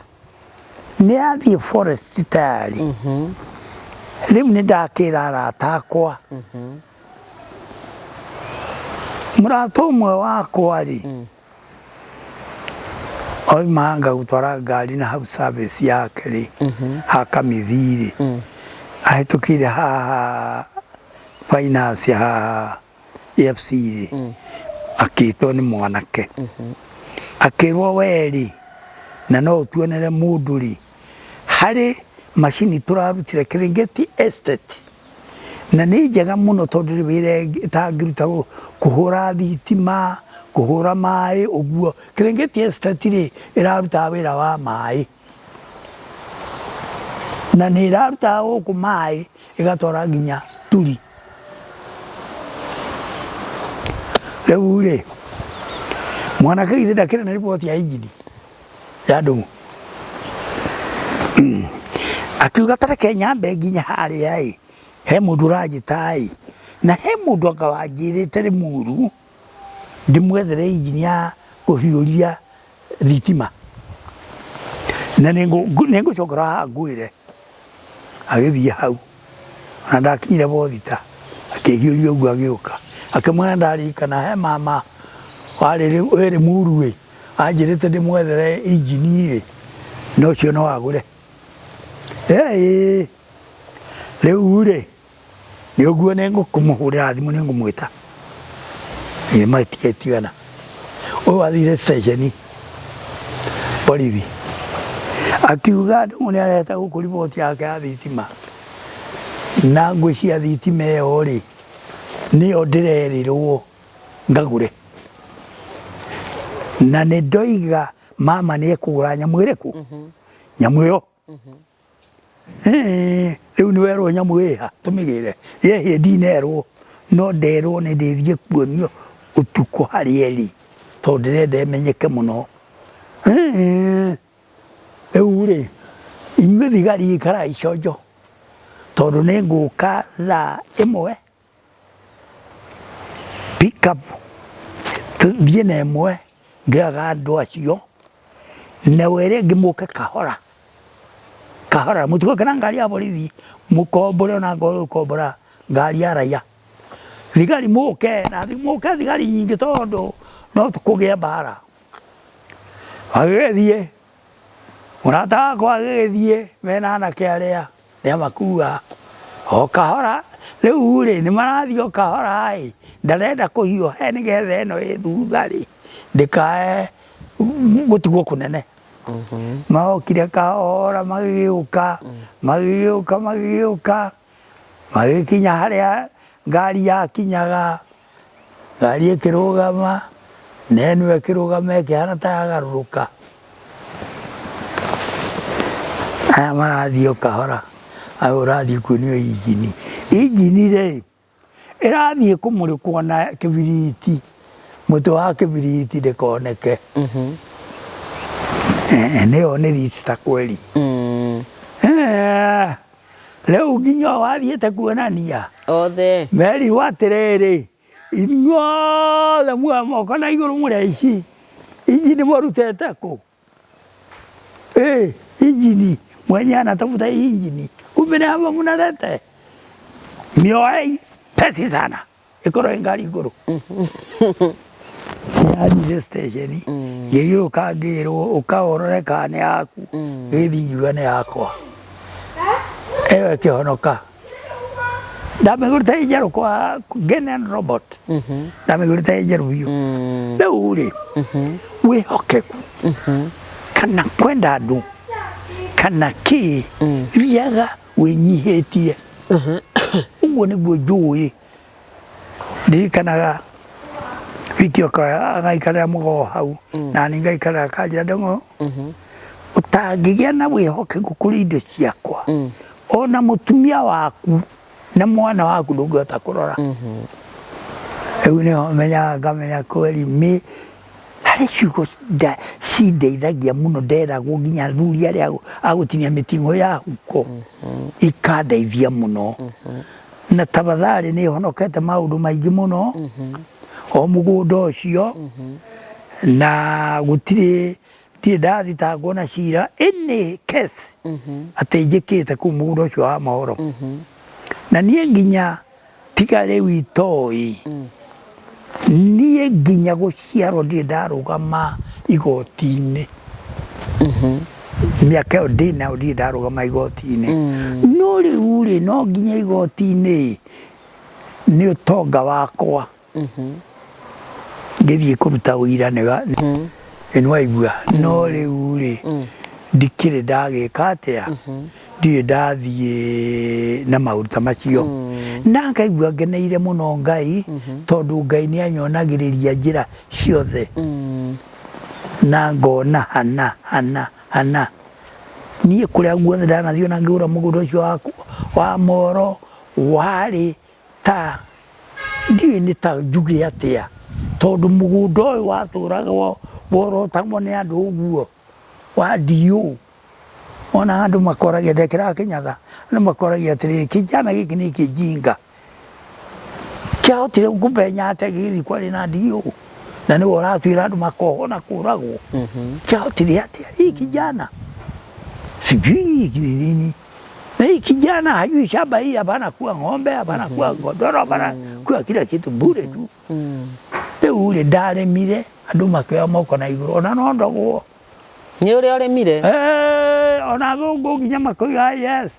Nĩ yathiĩ forest tayari. Rĩu nĩ ndakĩra arata akwa Mũrata ũmwe wakwa rĩ, oimanga gũtwara ngari na hau service yake rĩ, ha Kamithii rĩ, ahĩtũkĩire haha finance haha AFC rĩ, akĩtwo nĩ mwanake, akĩrwo we rĩ, na no ũtuonere mũndũ rĩ, harĩ macini tũrarutire Kĩrĩngĩti Estate Na nĩ njega mũno tondũ ndĩrĩ wĩra ĩtangĩruta kũhũra thitima, kũhũra maĩ ũguo. Kĩrĩngĩti Estate rĩ, ĩrarutaga wĩra wa maĩ. Na nĩ ĩrarutaga gũkũ maĩ ĩgatwara nginya Turi. Rĩu rĩ, mwanake githĩ ndakĩrĩ na riboti ya injini ya ndũng'ũ? Akiuga ta reke nyambe nginye harĩa ĩ, he mũndũ ũranjĩta ĩ, na he mũndũ anga wanjĩrĩte Rĩmuru ndĩmwethere injini ya kũhiũria thitima, na nĩngũcokera haha ngwĩre. Agĩthiĩ hau, ona ndakinyire bothita, akĩhiũria ũguo agĩũka, akĩmwĩra nĩndaririkana he mama warĩ wĩ Rĩmuru ĩ, anjĩrĩte ndĩmwethere injini ĩ, na ũcio no agũre. Ĩĩ rĩu rĩ, nĩ ũguo nĩ ngũkũmũhũrĩra thimũ nĩ ngũmwĩta. Ĩ matigĩtigana. Ũyũ athire ceceni borithi akiuga Ndung'u nĩ arehete gũkũ riboti yake ya thitima na ngwĩciria thitima ĩyo rĩ nĩyo ndĩrerirwo ngagũre na nĩ ndoiga mama nĩ ekũgũra nyamũ ĩrĩkũ nyamũ ĩyo. Rĩu nĩ werwo nyamũ ĩha tũmĩgĩre yehie ndinerwo no nderwo nĩ ndĩthiĩ kuonio ũtukũ harĩa ĩrĩ tondũ ndĩrenda ĩmenyeke mũno. Rĩu rĩ inyuĩ thigari ikarai conjo tondũ nĩ ngũka thaa 1 pick up tũthiĩ na ĩmwe ngĩoyaga andũ acio na wĩre ĩngĩ mũke kahora kahora mũtigoke na ngari ya borithi mũkombore ona ngorwo gũkombora ngari ya raia thigari mũke na mũke thigari nyingĩ tondũ no kũgĩe mbara. Magĩgĩthiĩ mũrata wakwa agĩgĩthiĩ mena anake arĩa nĩamakua o kahora rĩu rĩ nĩ marathiĩ o kahora ĩ ndarenda kũhiũha nĩgetha ĩno ĩ thutha rĩ ndĩkae gũtigwo kũnene. Mokire kahora magĩgĩũka magĩgĩũka magĩgĩũka magĩkinya harĩa ngari yakinyaga. Ngari ĩkĩrũgama, na ĩno ĩkĩrũgama ĩkĩhana ta yagarũrũka. Aya marathiĩ o kahora, aya ũrathiĩ kuonio injini. Injini rĩ, ĩrathiĩ kũmũrĩkwo na kĩbiriti, mũtĩ wa kĩbiriti ndĩkoneke. Nĩyo nĩ rista kweli. Rĩu nginya ũyũ wathiĩte kuonania Othe. Merirwo atĩrĩrĩ, inyuothe muoe moko na igũrũ mũrĩ aici, injini mũrutĩte kũ? Ĩ, injini mwenye anatafuta hii injini, kumbe nĩ hapa mnalete. Mioei pesi sana ĩkorwo ĩ ngari igũrũ. Nĩyathire station ngĩgĩũka ngĩrwo ũka ũrore kana nĩ yaku, ngĩthiĩ ngiuga nĩ yakwa. Ĩyo ĩkĩhonoka. Ndamĩgũrĩte ĩ njerũ kwa Genen Robot, ndamĩgũrĩte ĩ njerũ biũ. Rĩu rĩ, wĩhokeku kana kwenda andũ kana kĩ, thiaga wĩnyihĩtie. Ũguo nĩguo njũĩ. Ndirikanaga wiki oka agaikarĩra mũgoo hau na niĩ ngaikarĩra akanjĩra ndong'o ũtangĩgĩa na wĩhokeku kũrĩ indo ciakwa ona mũtumia waku na mwana waku ndũngĩhota kũrora. Rĩu nĩho menyaga ngamenya kweri mĩ harĩ ciugo cindeithagia mũno nderagwo nginya athuri arĩa a gũtinia mĩting'o ya huko ikandeithia mũno. Na tafadhali nĩ honokete maũndũ maingĩ mũno o mũgũnda ũcio na gũtirĩ ndirĩ ndathitangwo na cira any case atĩ njĩkĩte kũu mũgũnda ũcio wa mohoro. Na niĩ nginya tiga rĩu itoĩ, niĩ nginya gũciarwo ndirĩ ndarũgama igoti-inĩ. Mĩaka ĩyo ndĩnayo ndirĩ ndarũgama igoti-inĩ. No rĩu rĩ, no nginya igoti-inĩ nĩ ũtonga wakwa. Ngĩthiĩ kũruta ũira nĩ nĩwaigua. No rĩu rĩ, ndikĩrĩ ndagĩka atĩa, ndirĩ ndathiĩ na maũndũ ta macio. Na ngaigua ngeneire mũno Ngai, tondũ Ngai nĩ anyonagĩrĩria njĩra ciothe. Na ngona hana hana hana. Niĩ kũrĩa guothe ndanathiĩ ona ngĩgũra mũgũnda ũcio wa Moro warĩ ta ndiũĩ nĩ ta njuge atĩa, tondũ mũgũnda ũyũ watũraga worotagwo nĩ andũ ũguo wa DO, ona andũ makoragia ndekĩraga kĩnyatha, andũ makoragia atĩrĩrĩ, kijana gĩkĩ nĩ kĩjinga, kĩahotire kũmenya atĩa gĩgĩthiĩ kwaria na DO, na nĩwe ũratuĩra andũ makohwo na kũragwo, kĩahotire atĩa? Hii kijana sijui hiki ni nini na hii kijana hajui shamba hii, hapana kuwa ng'ombe, hapana kuwa godoro, hapana kuwa kila kitu bure tu. Rĩu rĩ ndarĩmire andũ makĩoya moko na igũrũ ona no ndogwo. Nĩ ũrĩa ũrĩmire? Eh, ona athũngũ nginya makoiga yes,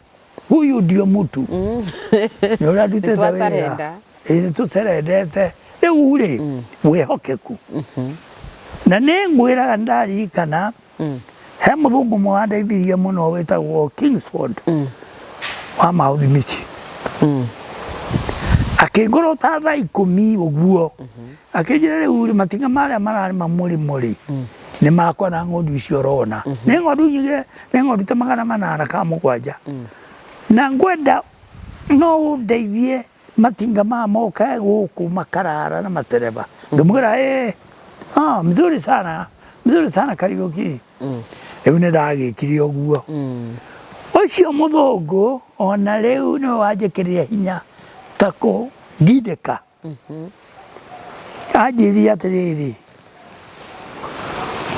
huyu ndio mtu. Nĩ ũrĩa ndutĩte wĩra. Nĩtwacarenda. Ĩĩ nĩtũcerendete. Rĩu rĩ wĩhokeku. Na nĩ ngwĩraga nĩndaririkana he mũthũngũ ũmwe wandeithirie mũno wĩtagwo Kingsford wa Maũthimiti. Akĩngora ta thaa 10 ũguo akĩnjĩra rĩu rĩ matinga marĩa mararĩma mũrĩmo rĩ nĩ makwa na ng'ondu icio ũrona. Nĩ ng'ondu nyingĩ, nĩ ng'ondu ta 800 kana 7. Na ngwenda no ũndeithie matinga maya moke gũkũ makarara na matereba. Ngĩmwĩra ĩĩ, ah, mzuri sana, mzuri sana Kariũki. Rĩu nĩ ndagĩkire ũguo. Ũcio mũthũngũ ona rĩu nĩwe wanjĩkĩrire hinya ta kũndindĩka. Anjĩrire atĩrĩrĩ,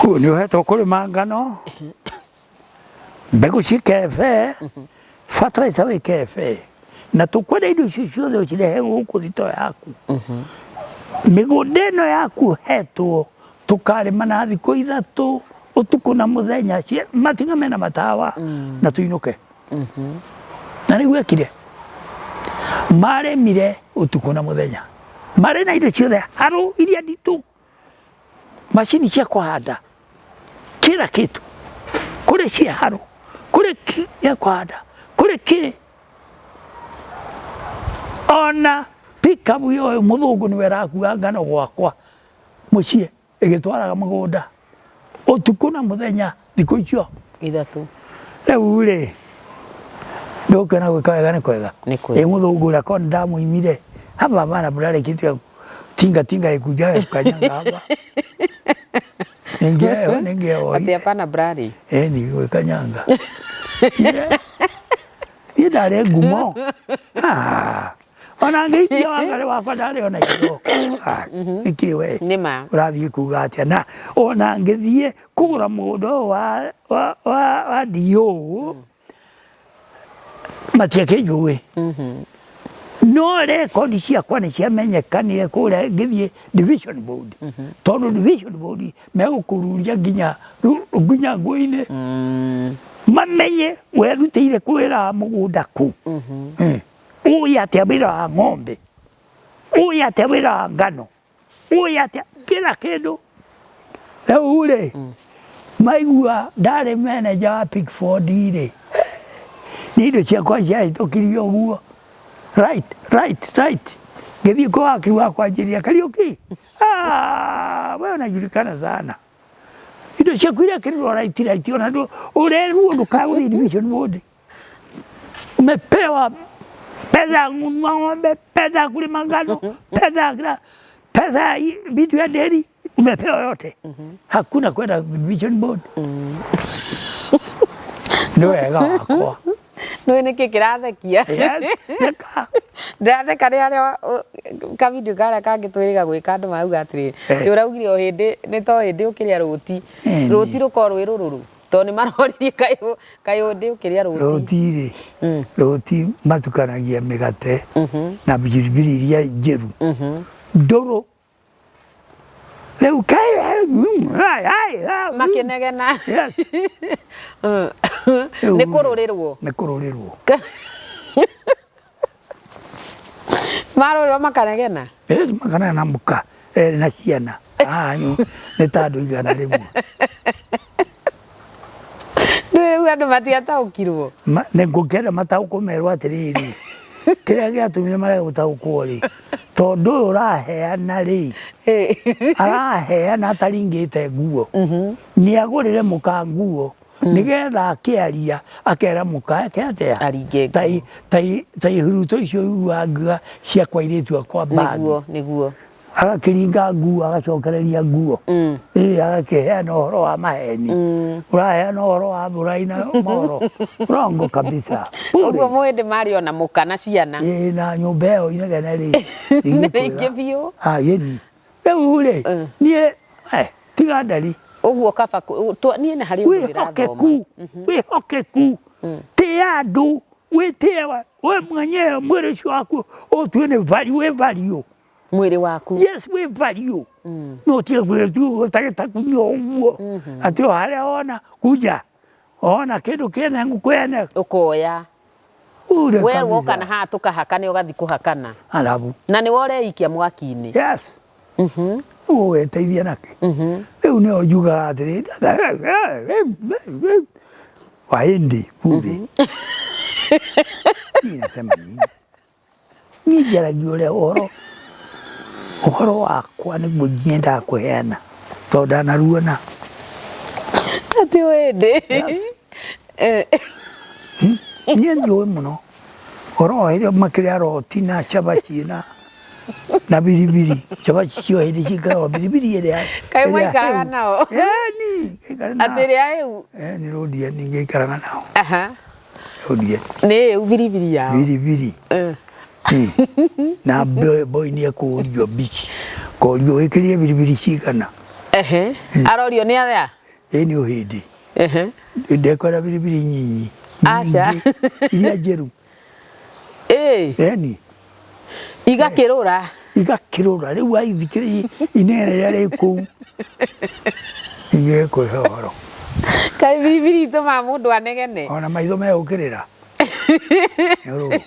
nĩ ũhetwo kũrĩma ngano, mbegũ cikebe, fertilizer wĩkebe, na tũkwenda indo icio ciothe ũcirehe gũkũ thito yaku. Mĩgũnda ĩno yaku ũhetwo tũkarĩma na thikũ 3 ũtukũ na mũthenya, matinga mena matawa na tũinũke. Na nĩguo ekire. Marĩmire ũtukũ na mũthenya, marĩ na indo ciothe harũ iria nditũ, macini cia kũhanda, kila kitu, kũrĩ cia harũ, kũrĩ ya kũhanda, kũrĩ kĩ ona pickup ũyũ mũthũngũ nĩwe ũrakua ngano gwakwa mũciĩ ĩgĩtwaraga mũgũnda ũtukũ na mũthenya thikũ icio 3. Rĩu rĩ ndũkĩona gwĩka wega nĩ kwega. Nĩ kwega. Ĩ mũthũngũ ũrĩa korwo nĩndamũimire hapa bana burare kitu ya tinga tinga ikuja kukanyanga hapa ningĩoire. Atĩ hapana brari. Ĩ ni gwĩkanyanga. Niĩ ndarĩ ngumo. Ah, ona ngĩikia wangarĩ wakwa ndarĩ ona indo. Ah, nĩkĩ we Nĩ ma. ũrathiĩ kuga atĩa? Na ona ngĩthiĩ kũgũra mũgũnda ũyũ wa DO matiakĩnjũĩ. No rekondi ciakwa nĩ ciamenyekanire kũrĩa ngĩthiĩ division board, tondũ division board megũkũruria nginya nginya nguo-inĩ, mamenye werutĩire kwĩra wa mũgũnda kũ. Ũĩ atĩa wĩra wa ng'ombe, ũĩ atĩa wĩra wa ngano, ũĩ atĩa kila kĩndũ. Rĩu rĩ, maigua ndarĩ manager wa Pickford rĩ, nĩ indo ciakwa ciahĩtũkirio ũguo right right right. Ngĩthiĩ kwa wakiri wakwa njĩria, "Kariũki, ah, wewe unajulikana sana, indo ciaku irekĩrirwo right right, ona ũrerwo ndũkagũthiĩ division board, umepewa pesa ya kununua ng'ombe, pesa ya kulima ngano, pesa ya kila, pesa ya vitu ya dairy, umepewa yote. Hakuna kwenda division board." Nĩ wega wakwa. Nĩ nĩkĩ kĩrathekia? Yes, reka. Ndĩratheka nĩ harĩa kavideo karĩa kangĩ twĩrĩga gwĩka, andũ marauga atĩrĩrĩ, ti ũraugire o hĩndĩ nĩ to hĩndĩ ũkĩrĩa rũti, rũti rũkorwo rwĩ rũrũrũ, tondũ nĩ maroririe kaĩ kaĩ ũndĩ ũkĩrĩa rũti. Rũti rĩ, rũti matukanagia mĩgate na biribiri iria njĩru ndũrũ. Rĩu kaĩ Makĩnegena. Yes. Nĩ kũrũrĩrwo. Nĩ kũrũrĩrwo. Marũrĩrwo makanegena. Ĩĩ, makanegena na mũka erĩ na ciana anyu nĩ ta andũ 100. Rĩu andũ matiataũkirwo. Nĩ ngũkĩenda mataũkwo, merwo atĩrĩrĩ, kĩrĩa gĩatũmire marege gũtaũkwo rĩ, tondũ ũyũ ũraheana rĩ, araheana ataringĩte nguo, nĩ agũrĩre mũka nguo nĩgetha akĩaria akera mũka eke atĩa? Aringe. Ta ihuruto icio iguaga ngiuga cia kwa airĩtu akwa bagi. Nĩguo nĩguo. Agakĩringa nguo, agacokereria nguo, ĩĩ, agakĩheana ũhoro wa maheni, ũraheana ũhoro wa ũraina mohoro rongo kabisa. Ũguo mũhĩndĩ marĩ ona mũka na ciana. Ĩĩ, na nyũmba ĩyo inegene rĩ. Nĩ rĩingĩ biũ. Yĩni rĩu rĩ, niĩ tiga ndari. Ũguo kaba niĩ nĩ harĩ ũndũ ndĩrathoma. Wĩhokeku, wĩhokeku, tĩa andũ, wĩtĩe we mwenyewe, mwĩrĩ ũcio waku ũtue nĩ value, wĩ value. Mwĩrĩ waku. Yes, wĩ value. No ũtige gwĩtagĩta kunyua ũguo atĩ o harĩa wona kunja ona kĩndũ kĩene ngũkũ ene. Ũkoya. Ure. Werwo ũka na haha tũkahakane, ũgathiĩ kũhakana. Alafu na nĩwe ũreikia mwaki-inĩ. Yes, ũgũgeteithia nakĩ? Rĩu nĩo njugaga atĩrĩ, Wahindi bure. Niĩ nasema nini? Niĩ njaragia ũrĩa ũhoro wakwa nĩguo nyendaga kũheana tondũ ndanaruona. Atĩ ũhĩndĩ. Niĩ ndiũĩ mũno ũhoro wa hĩndĩ makĩrĩa roti na cabaci na biribiri, cabaci cio hĩndĩ ciĩkĩragwo biribiri ĩrĩa Kaĩ ĩrĩa mwaikaraga hĩu. nao? Ĩni, ngaikara nao. Atĩ ĩrĩa hĩu. Nĩ rũndieni ngĩikaraga nao. Rũndieni. Nĩ ĩu biribiri yao. Biribiri. Na boy nĩ ekũrio mbici korio wĩkĩrire biribiri cigana. Ehe, arorio nĩ arĩa? Ĩ, nĩ ũhĩndĩ. Ndekwenda biribiri nyinyi. Aca. Nyingĩ, iria njĩru. Ĩni. Igakĩrũra. Igakĩrũra rĩu aithikĩrĩ inene rĩrĩa rĩ kũu igĩkũhe ũhoro. Kaĩ biribiri itũmaga mũndũ anegene? Ona maitho megũkĩrĩra nĩ ũrũrũ.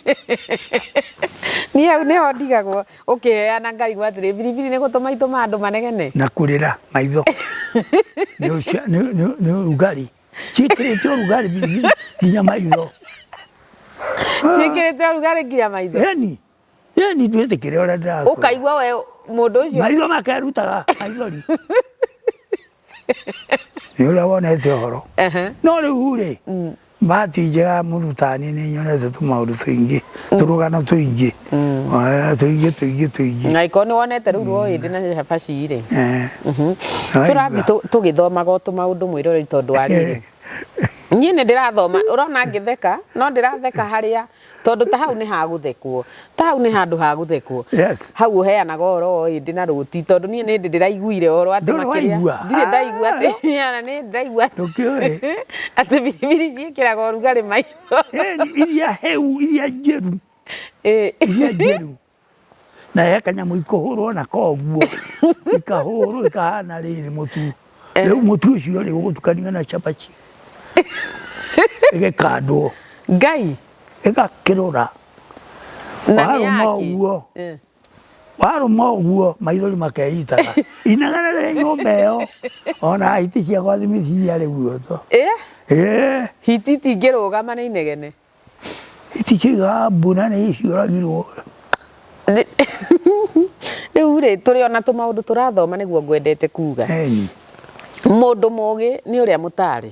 Niĩ hau nĩho ndigagwo ũkĩheana ngarigwo atĩrĩ, biribiri nĩ gũtũma itũmaga andũ manegene? Na kũrĩra maitho nĩ ũrugarĩ, ciĩkĩrĩte ũrugarĩ biribiri nginya maitho. Ciĩkĩrĩte ũrugarĩ nginya maitho? Ĩni, ĩni, ndwĩtĩkĩre ũrĩa ndĩrakwĩra. Ũkaigua we mũndũ ũcio maitho makerutaga maithori nĩ ũrĩa wonete ũhoro. No rĩu rĩ, bahati njega mũrutani nĩ nyonete tũmaũndũ tũingĩ, tũrũgano tũingĩ, tũingĩ tũingĩ tũingĩ. Na ĩkorwo nĩ wonete rĩu rwa hĩndĩ na cabaci rĩ, tũrathiĩ tũgĩthomaga o tũmaũndũ mwĩroreri, tondũ wa rĩrĩ, niĩ nĩ ndĩrathoma, ũrona ngĩtheka, no ndĩratheka harĩa tondũ ta hau nĩ hagũthekwo, ta hau nĩ handũ ha gũthekwo. Hau ũheanaga ũhoro wa hĩndĩ na rũti, tondũ niĩ nĩ ndĩ ndĩraiguire ũhoro atĩ Ndũrĩ makĩrĩa waigua? Ndirĩ ndaigua atĩ ona nĩ ndaigua Ndũkĩũĩ? atĩ biribiri ciĩkĩraga ũrugarĩ maitho. Ĩni, iria hĩu, iria njĩru. Iria njerũ na he kanyamũ ikũhũrwo nako ũguo, ikahũrwo ikahana rĩrĩ mũtu. Rĩu mũtu ũcio rĩ ũgũtukanio na cabaci ĩgĩkandwo. Ngai. Ĩgakĩrũra. Na nĩ Warũma yake. ũguo. Warũma ũguo maithori makeitaga. Inegene rĩ nyũmba ĩyo ona hiti ciakwa thimiti ciarĩ guotho. Ĩĩ. Hiti itingĩrũgama nĩ inegene. Hiti ciaigaga mbu na nĩ cioragirwo. Rĩu rĩ tũrĩ ona tũmaũndũ tũrathoma nĩguo ngwendete kuga. Ĩni. Mũndũ mũgĩ nĩ ũrĩa mũtarĩ.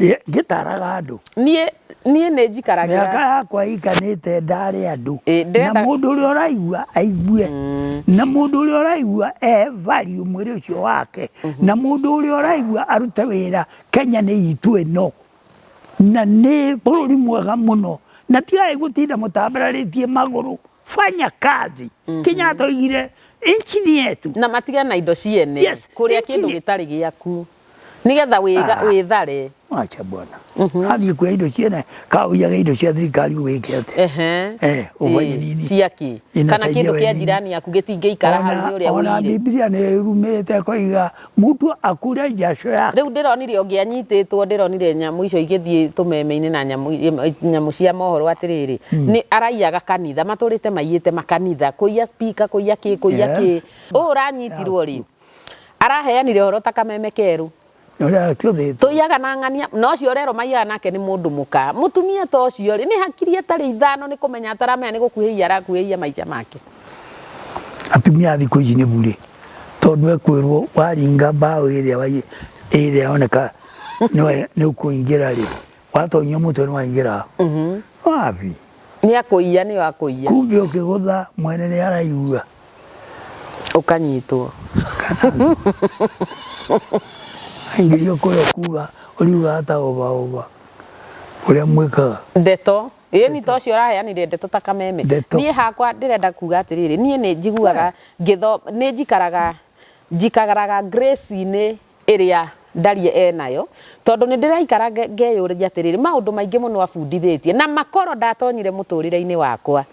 Ngĩtaraga andũ. Niĩ niĩ nĩ njikaragĩra. Mĩaka yakwa ĩikanĩte ndare andũ. Na mũndũ ũrĩa ũraigua aigue. Na mũndũ ũrĩa ũraigua ehe value mwĩrĩ ũcio wake. Na mũndũ ũrĩa ũraigua arute wĩra. Kenya nĩ itũ ĩno. Na nĩ bũrũri mwega mũno. Na tigai gũtinda mũtambararĩtie magũrũ. Fanya kazi. Kenyatta oigire nchi ni yetu. Na matige na indo ciene. Yes, Kũrĩa kĩndũ gĩtarĩ gĩaku. Nĩgetha wĩthare. Acha bwana. Athiĩ kuoya indo ciene ka ũiyage indo cia thirikari ũgĩke atĩa? Ehe. Ũbanye nini. Ciakĩ? Kana Inasaidia kĩndũ we kĩa nini. jirani yaku gĩtingĩikara hau nĩ ũrĩa Ona ũiyire. Biblia nĩ ĩrumĩte ĩkoiga mtu akule jasho yake. Rĩu ndĩronire ũngĩ anyitĩtwo, ndĩronire nyamũ icio igĩthiĩ tũmeme-inĩ na nyamũ cia mohoro atĩrĩrĩ, nĩ araiyaga kanitha, matũrĩte maiyĩte makanitha, kũiya speaker, kũiya kĩ, kũiya kĩ. Ũũ ũranyitirwo rĩ, araheanire ũhoro ta kameme kerũ. Tũiyaga na ng'ania, na ũcio ũrerwo maiyaga nake nĩ mũndũ mũka. Mũtumia ta ũcio rĩ, nĩ hakiri atarĩ ithano nĩ kũmenya ataramenya nĩ gũkuhĩhia arakuhĩhia maica make. Atumia a thikũ ici nĩ burĩ, tondũ ekwĩrwo waringa mbaũ ĩrĩa ĩrĩa yoneka nĩ ũkũingĩra rĩ, watonyio mũtwe nĩ waingĩra. Wapi? Nĩ akũiya, nĩyo akũiya. Kumbe ũkĩgũtha mwene nĩ araigua. Ũkanyitwo. Aingĩrio kũrĩa kuga ũriugaga ta ũba ũba ũrĩa mwĩkaga. Ndeto. Ĩni ta ũcio ũraheanire ndeto ta kameme. Niĩ hakwa ndĩrenda kuga atĩrĩrĩ, niĩ nĩ njiguaga ngĩtho nĩ njikaraga njikaraga grace-inĩ ĩrĩa Ndarie enayo, tondũ nĩ ndĩraikara ngeyũria atĩrĩrĩ, maũndũ maingĩ mũno abundithĩtie, na makorwo ndatonyire mũtũrĩre-inĩ wakwa.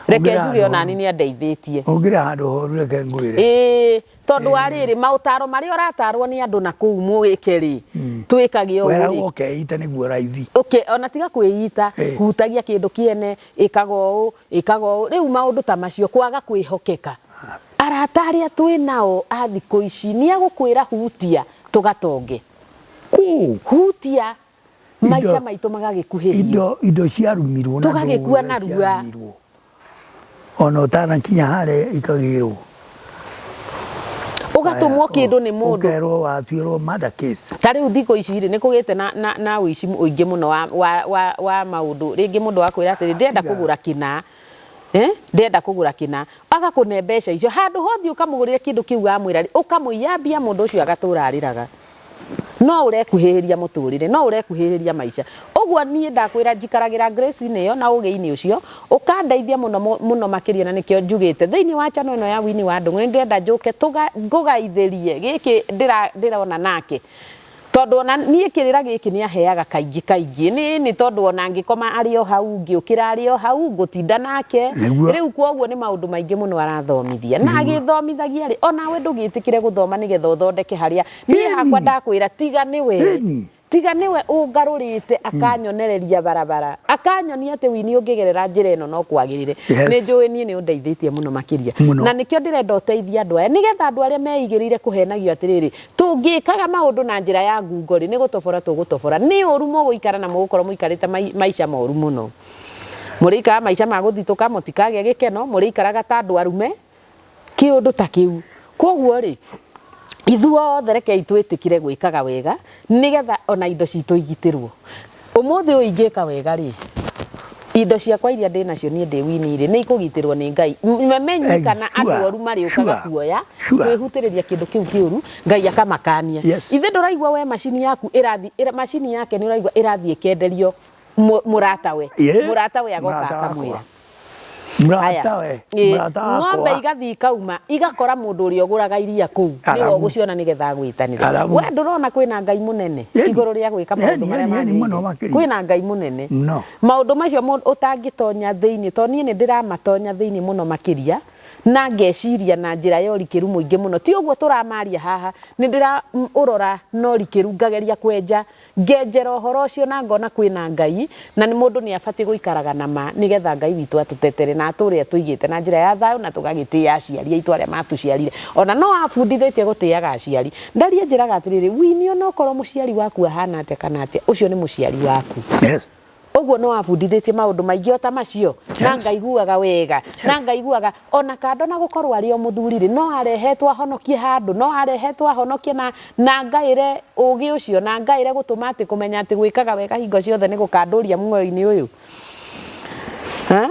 Reke njuge onani nĩ andeithĩtie. Ũngĩrĩ handũ horu reke ngwĩre. Ĩĩ, tondũ wa rĩrĩ, maũtaro marĩa ũratarwo nĩ andũ na kũu mwĩke rĩ, twĩkage ũũ rĩ. Weragwo ũkeita nĩguo raithi. Ona tiga kwĩita, hutagia kĩndũ kĩene, ĩkaga ũũ, ĩkaga ũũ, rĩu maũndũ ta macio, kwaga kwĩhokeka. Arata arĩa twĩ nao a thikũ ici nĩ agũkwĩra hutia tũgatonge. Hutia maica maitũ magagĩkuhĩhio. Indo, indo ciarumirwo na Tũgagĩkua narua. ciarumirwo. Ona ũtanakinya harĩa ikagĩrwo. Ũgatũmwo kĩndũ nĩ mũndũ. Ũkerwo watuĩrwo murder case. Ta rĩu thikũ ici rĩ, nĩ kũgĩte na, na, na ũici mũingĩ mũno wa, wa, wa, wa maũndũ. Rĩngĩ mũndũ akwĩra atĩrĩ, ndĩrenda kũgũra kĩna. Ndĩrenda kũgũra kĩna. Agakũne mbeca icio. Handũ ha ũthiĩ ũkamũgũrĩre kĩndũ kĩu wamwĩra rĩ, ũkamũiya mbia mũndũ ũcio agatũra arĩraga. No ũrekuhĩhĩria mũtũrĩre, no ũrekuhĩhĩria maica. Ũguo niĩ ndakwĩra njikaragĩra grace-inĩ ĩyo na ũgĩ-inĩ ũcio, ũkandeithia mũno mũno makĩria na nĩkĩo njugĩte thĩinĩ wa channel ĩno ya Winnie wa Ndũng'ũ nĩ ndĩrenda njũke ngũgaithĩrie gĩkĩ ndĩrona nake. Tondũ ona niĩ kĩrĩra gĩkĩ nĩ aheaga kaingĩ kaingĩ, nĩ nĩ tondũ ona ngĩkoma arĩ o hau, ngĩũkĩra arĩ o hau, ngũtinda nake. Rĩu kwoguo nĩ maũndũ maingĩ mũno arathomithia. Na agĩthomithagia rĩ, onawe ndũgĩtĩkĩre gũthoma nĩgetha ũthondeke harĩa. Niĩ hakwa ndakwĩra tiga nĩwe, tiga nĩwe ũngarũrĩte akanyonereria barabara, akanyonia atĩ Winnie ũngĩgerera njĩra ĩno no kwagĩrĩre. Nĩ njũĩ niĩ nĩ ũndeithĩtie mũno makĩria. Na nĩkĩo ndĩrenda ũteithie andũ aya, nĩgetha andũ arĩa meigĩrĩire kũhenagio atĩrĩrĩ, Tũngĩkaga maũndũ na njĩra ya ngungo-rĩ, nĩ gũtobora tũgũtobora. Nĩ ũũru mũgũikara na mũgũkorwo mũikarĩte maica moru mũno. Mũrĩikaraga maica ma gũthitũka, mũtikagĩa gĩkeno, mũrĩikaraga ta andũ arume, kĩũndũ ta kĩu. Kwoguo-rĩ, ithuothe rekei twĩtĩkĩre gwĩkaga wega, nĩgetha ona indo citũ igitĩrwo. Ũmũthĩ ũyũ ingĩka wega rĩ, indo ciakwa iria ndĩ nacio niĩ ndĩ Winnie rĩ, nĩ ikũgitĩrwo nĩ Ngai. Memenyi kana andũ oru marĩũkaga kuoya, kwĩhutĩrĩria kĩndũ kĩu kĩũru, Ngai akamakania. Ithe ndũraigua we macini yaku ĩrathiĩ, macini yake nĩ ũraigua ĩrathiĩ ĩkenderio mũratawe, mũratawe agoka akamwĩra. Mũrata we, mũrata wakwa. Ng'ombe igathiĩ ikauma igakora mũndũ ũrĩa ũgũraga iria kũu nĩwe Arabu. ũgũciona nĩgetha agwĩtanĩre. Arabu. We ndũrona kwĩna Ngai mũnene Ĩni. igũrũ rĩa gwĩka maũndũ Ĩni, marĩa ĩni, ĩni, mũno magĩrĩire. makĩria. Kwĩna Ngai mũnene. Mũno. Maũndũ macio mũndũ ũtangĩtonya thĩinĩ tondũ niĩ nĩ ndĩramatonya thĩinĩ mũno makĩria na ngeciria na njĩra ya ũrikĩru mũingĩ mũno. Ti ũguo tũramaria haha, nĩ ndĩra ũrora na ũrikĩru ngageria kwenja ngenjera ũhoro ũcio na ngona kwĩna Ngai na nĩ mũndũ nĩ abatiĩ gũikaraga na ma nĩgetha Ngai witũ atũtetere na atũre atũigĩte na njĩra ya thayũ na tũgagĩtĩa aciari aitũ arĩa matũciarire. Ona no abundithĩtie gũtĩaga aciari. Ndaria njĩraga atĩrĩrĩ, wini ona okorwo mũciari waku ahana atĩa kana atĩa, ũcio nĩ mũciari waku. Yes. Ũguo no abundithĩtie maũndũ maingĩ o ta macio na ngaiguaga wega na ngaiguaga ona kando na gũkorwo arĩ o mũthuri rĩ no arehetwo ahonokie handũ no arehetwo ahonokie na na ngaĩre ũgĩ ũcio na ngaĩre gũtũma atĩ kũmenya atĩ gwĩkaga wega hingo ciothe nĩ gũkandũria muoyo-inĩ ũyũ. Ha?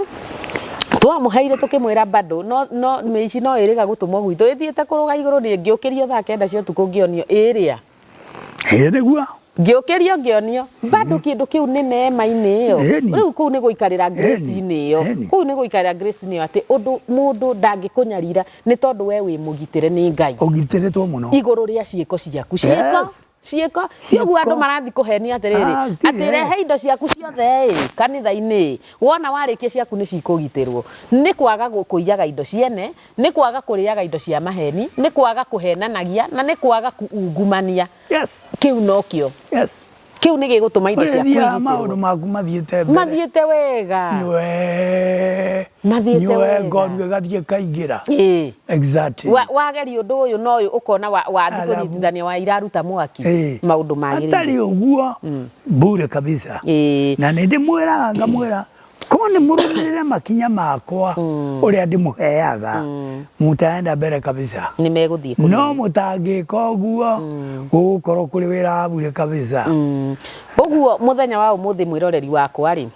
Twamũheire tũkĩmwĩra bado no no mĩici no ĩrĩga gũtũmwo gwitũ ĩthiĩte kũrũga igũrũ nĩ ngĩũkĩrio thaa kenda cia ũtukũ ngĩonio ĩrĩa. Ĩĩ nĩguo. Ngĩũkĩrio ngĩonio bado kĩndũ kĩu nĩ neema-inĩ ĩyo. Ĩni. Rĩu kũu nĩ gũikarĩra grace-inĩ ĩyo. Ĩni. Kũu nĩ gũikarĩra grace-inĩ ĩyo atĩ ũndũ mũndũ ndangĩkũnyarira nĩ tondũ we wĩ mũgitĩre nĩ Ngai. Ũgitĩrĩtwo mũno. Igũrũ rĩa ciĩko ciaku. Ciĩko Yes. ciĩko ti ũguo andũ marathiĩ kũhenia atĩrĩrĩ Ah, tirĩ. atĩ rehe indo ciaku ciothe ĩ kanitha-inĩ wona warĩkia ciaku nĩ cikũgitĩrwo. Nĩ kwaga kũiyaga indo ciene, nĩ kwaga kũrĩaga indo cia maheni, nĩ kwaga kũhenanagia na nĩ kwaga kuungumania. Yes. Kĩu nokĩo. Yes. Kĩu nĩ gĩgũtũma indo ciaku Ũrĩthiaga igitĩrwo. maũndũ maku mathiĩte mbere. Mathiĩte wega. Nyue. Mathiĩte Nyue wega. ngoru ĩgathiĩ ĩkaingĩra. Ĩĩ. Exactly. Wageria ũndũ ũyũ na ũyũ ũkona wathiĩ Alafu. kũnyitithania wa iraruta mwaki. Ĩĩ. Maũndũ magĩrĩire. Hatarĩ ũguo bure kabisa. Ĩĩ. Na nĩ ndĩmwĩraga ngamwĩra ko nĩ mũrũmĩrĩre makinya makwa ũrĩa ndĩmũheaga mũtaenda mbere kabisa. Nĩ megũthiĩ kũnene. No mũtangĩka ũguo gũgũkorwo kũrĩ wĩra wa bure kabisa. Ũguo mũthenya wa ũmũthĩ mwĩroreri wakwa rĩ,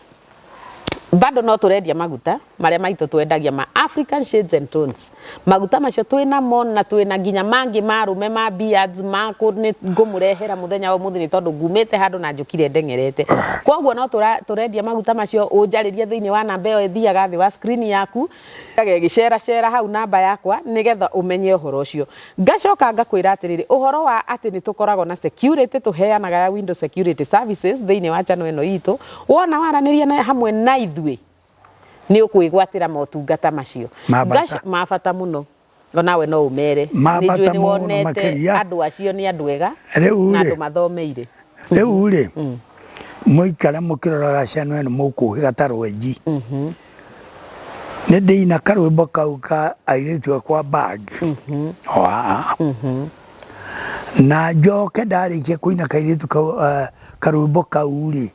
bado no tũrendia maguta marĩa maitũ twendagia ma African Shades and Tones. Maguta macio twĩnamo na twĩna nginya mangĩ ma arũme ma beards ma kũ nĩ ngũmũrehera mũthenya wa ũmũthĩ nĩ tondũ ngumĩte handũ na njũkire ndeng'erete. Koguo no tũrendia maguta macio ũnjarĩrie thĩinĩ wa namba ĩyo ĩthiaga thĩ wa screen yaku ĩgĩceracera hau namba yakwa nĩgetha ũmenye ũhoro ũcio. Ngacoka ngakwĩra atĩrĩrĩ ũhoro wa atĩ nĩ tũkoragwo na security tũheanaga ya Windows Security Services thĩinĩ wa channel ĩno itũ wona waranĩria na hamwe na ithuĩ nĩ ũkwĩgwatĩra motungata macio. Ma bata. Ma bata mũno. Onawe no ũmere. Ma Nĩ njũĩ bata nĩ mũno wonete makĩria. andũ acio nĩ andũ ega Rĩu na rĩ. andũ mathomeire. Rĩu rĩ mũikare mũkĩroraga ciana ĩno mũkũhĩga ta rwenji. Nĩ ndĩina karwĩmbo kau ka airĩtu akwa bag. Wa. Na njoke ndarĩkia kũina kairĩtu kau karwĩmbo kau rĩ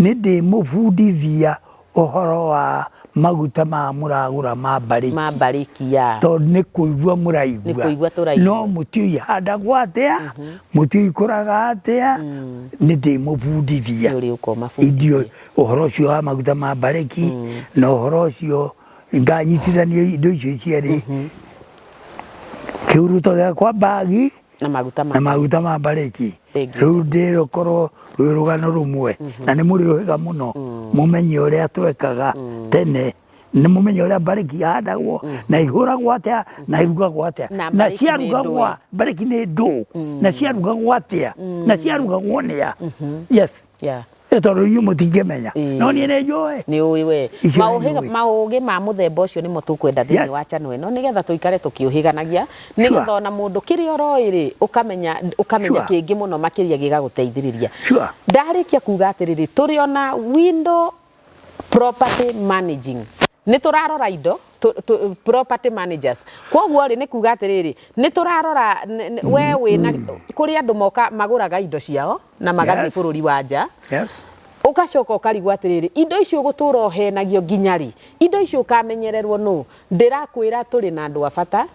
nĩ ndĩmũbundithia ũhoro wa maguta ma mũragũra ma mbarĩki. Ma mbarĩki ya. Tondũ nĩ kũigua mũraigua. Nĩ kũigua tũraigua. No mũtiũĩ ihandagwo atĩa, mũtiũĩ ikũraga atĩa, nĩ ndĩmũbundithia. Nĩ ũrĩũka ũmabundithie. Indo ũhoro ũcio wa maguta ma mbarĩki na ũhoro ũcio nganyitithania indo icio cierĩ. Kĩhuruto gĩakwa mbagi Na maguta ma na maguta ma mbarĩki. Thank you. Rĩu ndĩrũkorwo rwĩ rũgano rũmwe na nĩ mũrĩũhĩga mũno mũmenye ũrĩa twekaga tene nĩ mũmenye ũrĩa mbarĩki ihandagwo na ihũragwo atĩa na irugagwo atĩa Na na mbarĩki nĩ ciarugagwo ndũĩ. mbarĩki nĩ ndũ na ciarugagwo atĩa na ciarugagwo nĩa. Yes. Yeah. Ĩ tondũ inyuĩ mũtingĩmenya Ĩĩ. no niĩ nĩ njũĩ. Nĩ ũĩ we. Icio nĩ Maũhĩga njũĩ. maũgĩ ma mũthemba ũcio nĩmo tũkwenda thĩinĩ Yes. wa channel ĩno nĩgetha tũikare tũkĩũhĩganagia nĩgetha Sure. ona mũndũ kĩrĩa ũroĩ rĩ ũkamenya ũkamenya Sure. kĩngĩ mũno makĩria gĩgagũteithĩrĩria. Sure. Ndarĩkia kuga atĩrĩrĩ tũrĩ ona window property managing nĩ tũrarora indo property managers koguo rĩ nĩ kuga atĩrĩrĩ nĩ tũrarora we wĩna kũrĩ andũ moka magũraga indo ciao na magathiĩ Yes. bũrũri wa nja. Yes. Ũgacoka ũkarigwo atĩrĩrĩ indo icio ũgũtũra ũhenagio nginya rĩ indo icio ũkamenyererwo nũ ndĩrakwĩra tũrĩ na andũ a bata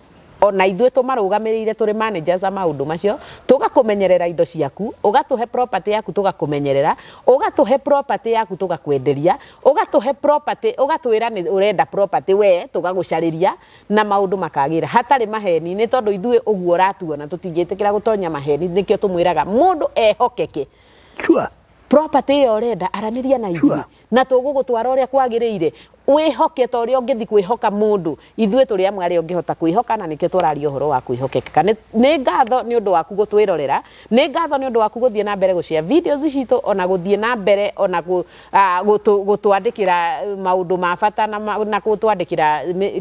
ona ithuĩ tũmarũgamĩrĩire tũrĩ managers a maũndũ macio tũgakũmenyerera indo ciaku ũgatũhe property yaku tũgakũmenyerera ũgatũhe property yaku tũgakwenderia ũgatũhe property ũgatwĩra nĩ ũrenda property we tũgagũcarĩria na maũndũ makagĩra hatarĩ maheni nĩ tondũ ithuĩ ũguo ũratuona tũtingĩtĩkĩra gũtonya maheni nĩkĩo tũmwĩraga mũndũ ehokeke. Sure. Property ĩyo ũrenda aranĩria na ithuĩ Sure. na tũgũgũtwara ũrĩa kwagĩrĩire. Wĩhoke ta ũrĩa ũngĩthiĩ kwĩhoka mũndũ. Ithuĩ tũrĩ amwe arĩa ũngĩhota kwĩhoka na nĩkĩo tũraria ũhoro wa kwĩhokekeka. Nĩ ngatho nĩ ũndũ waku gũtwĩrorera, nĩ ngatho nĩ ũndũ waku gũthiĩ na mbere gũ share videos citũ ona gũthiĩ na mbere ona gũtwandĩkĩra maũndũ ma bata na gũtwandĩkĩra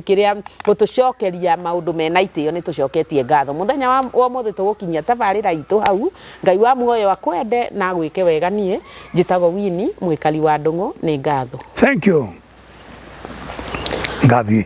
kĩrĩa gũtũcokeria maũndũ mena itĩo nĩ tũcoketie ngatho. Mũthenya wa ũmũthĩ tũgũkinyia tabarĩra itũ hau. Ngai wa muoyo akwende na agwĩke wega niĩ njĩtagwo Winnie Mwĩkali wa Ndũng'ũ nĩ ngatho. Thank you. Ngathiĩ.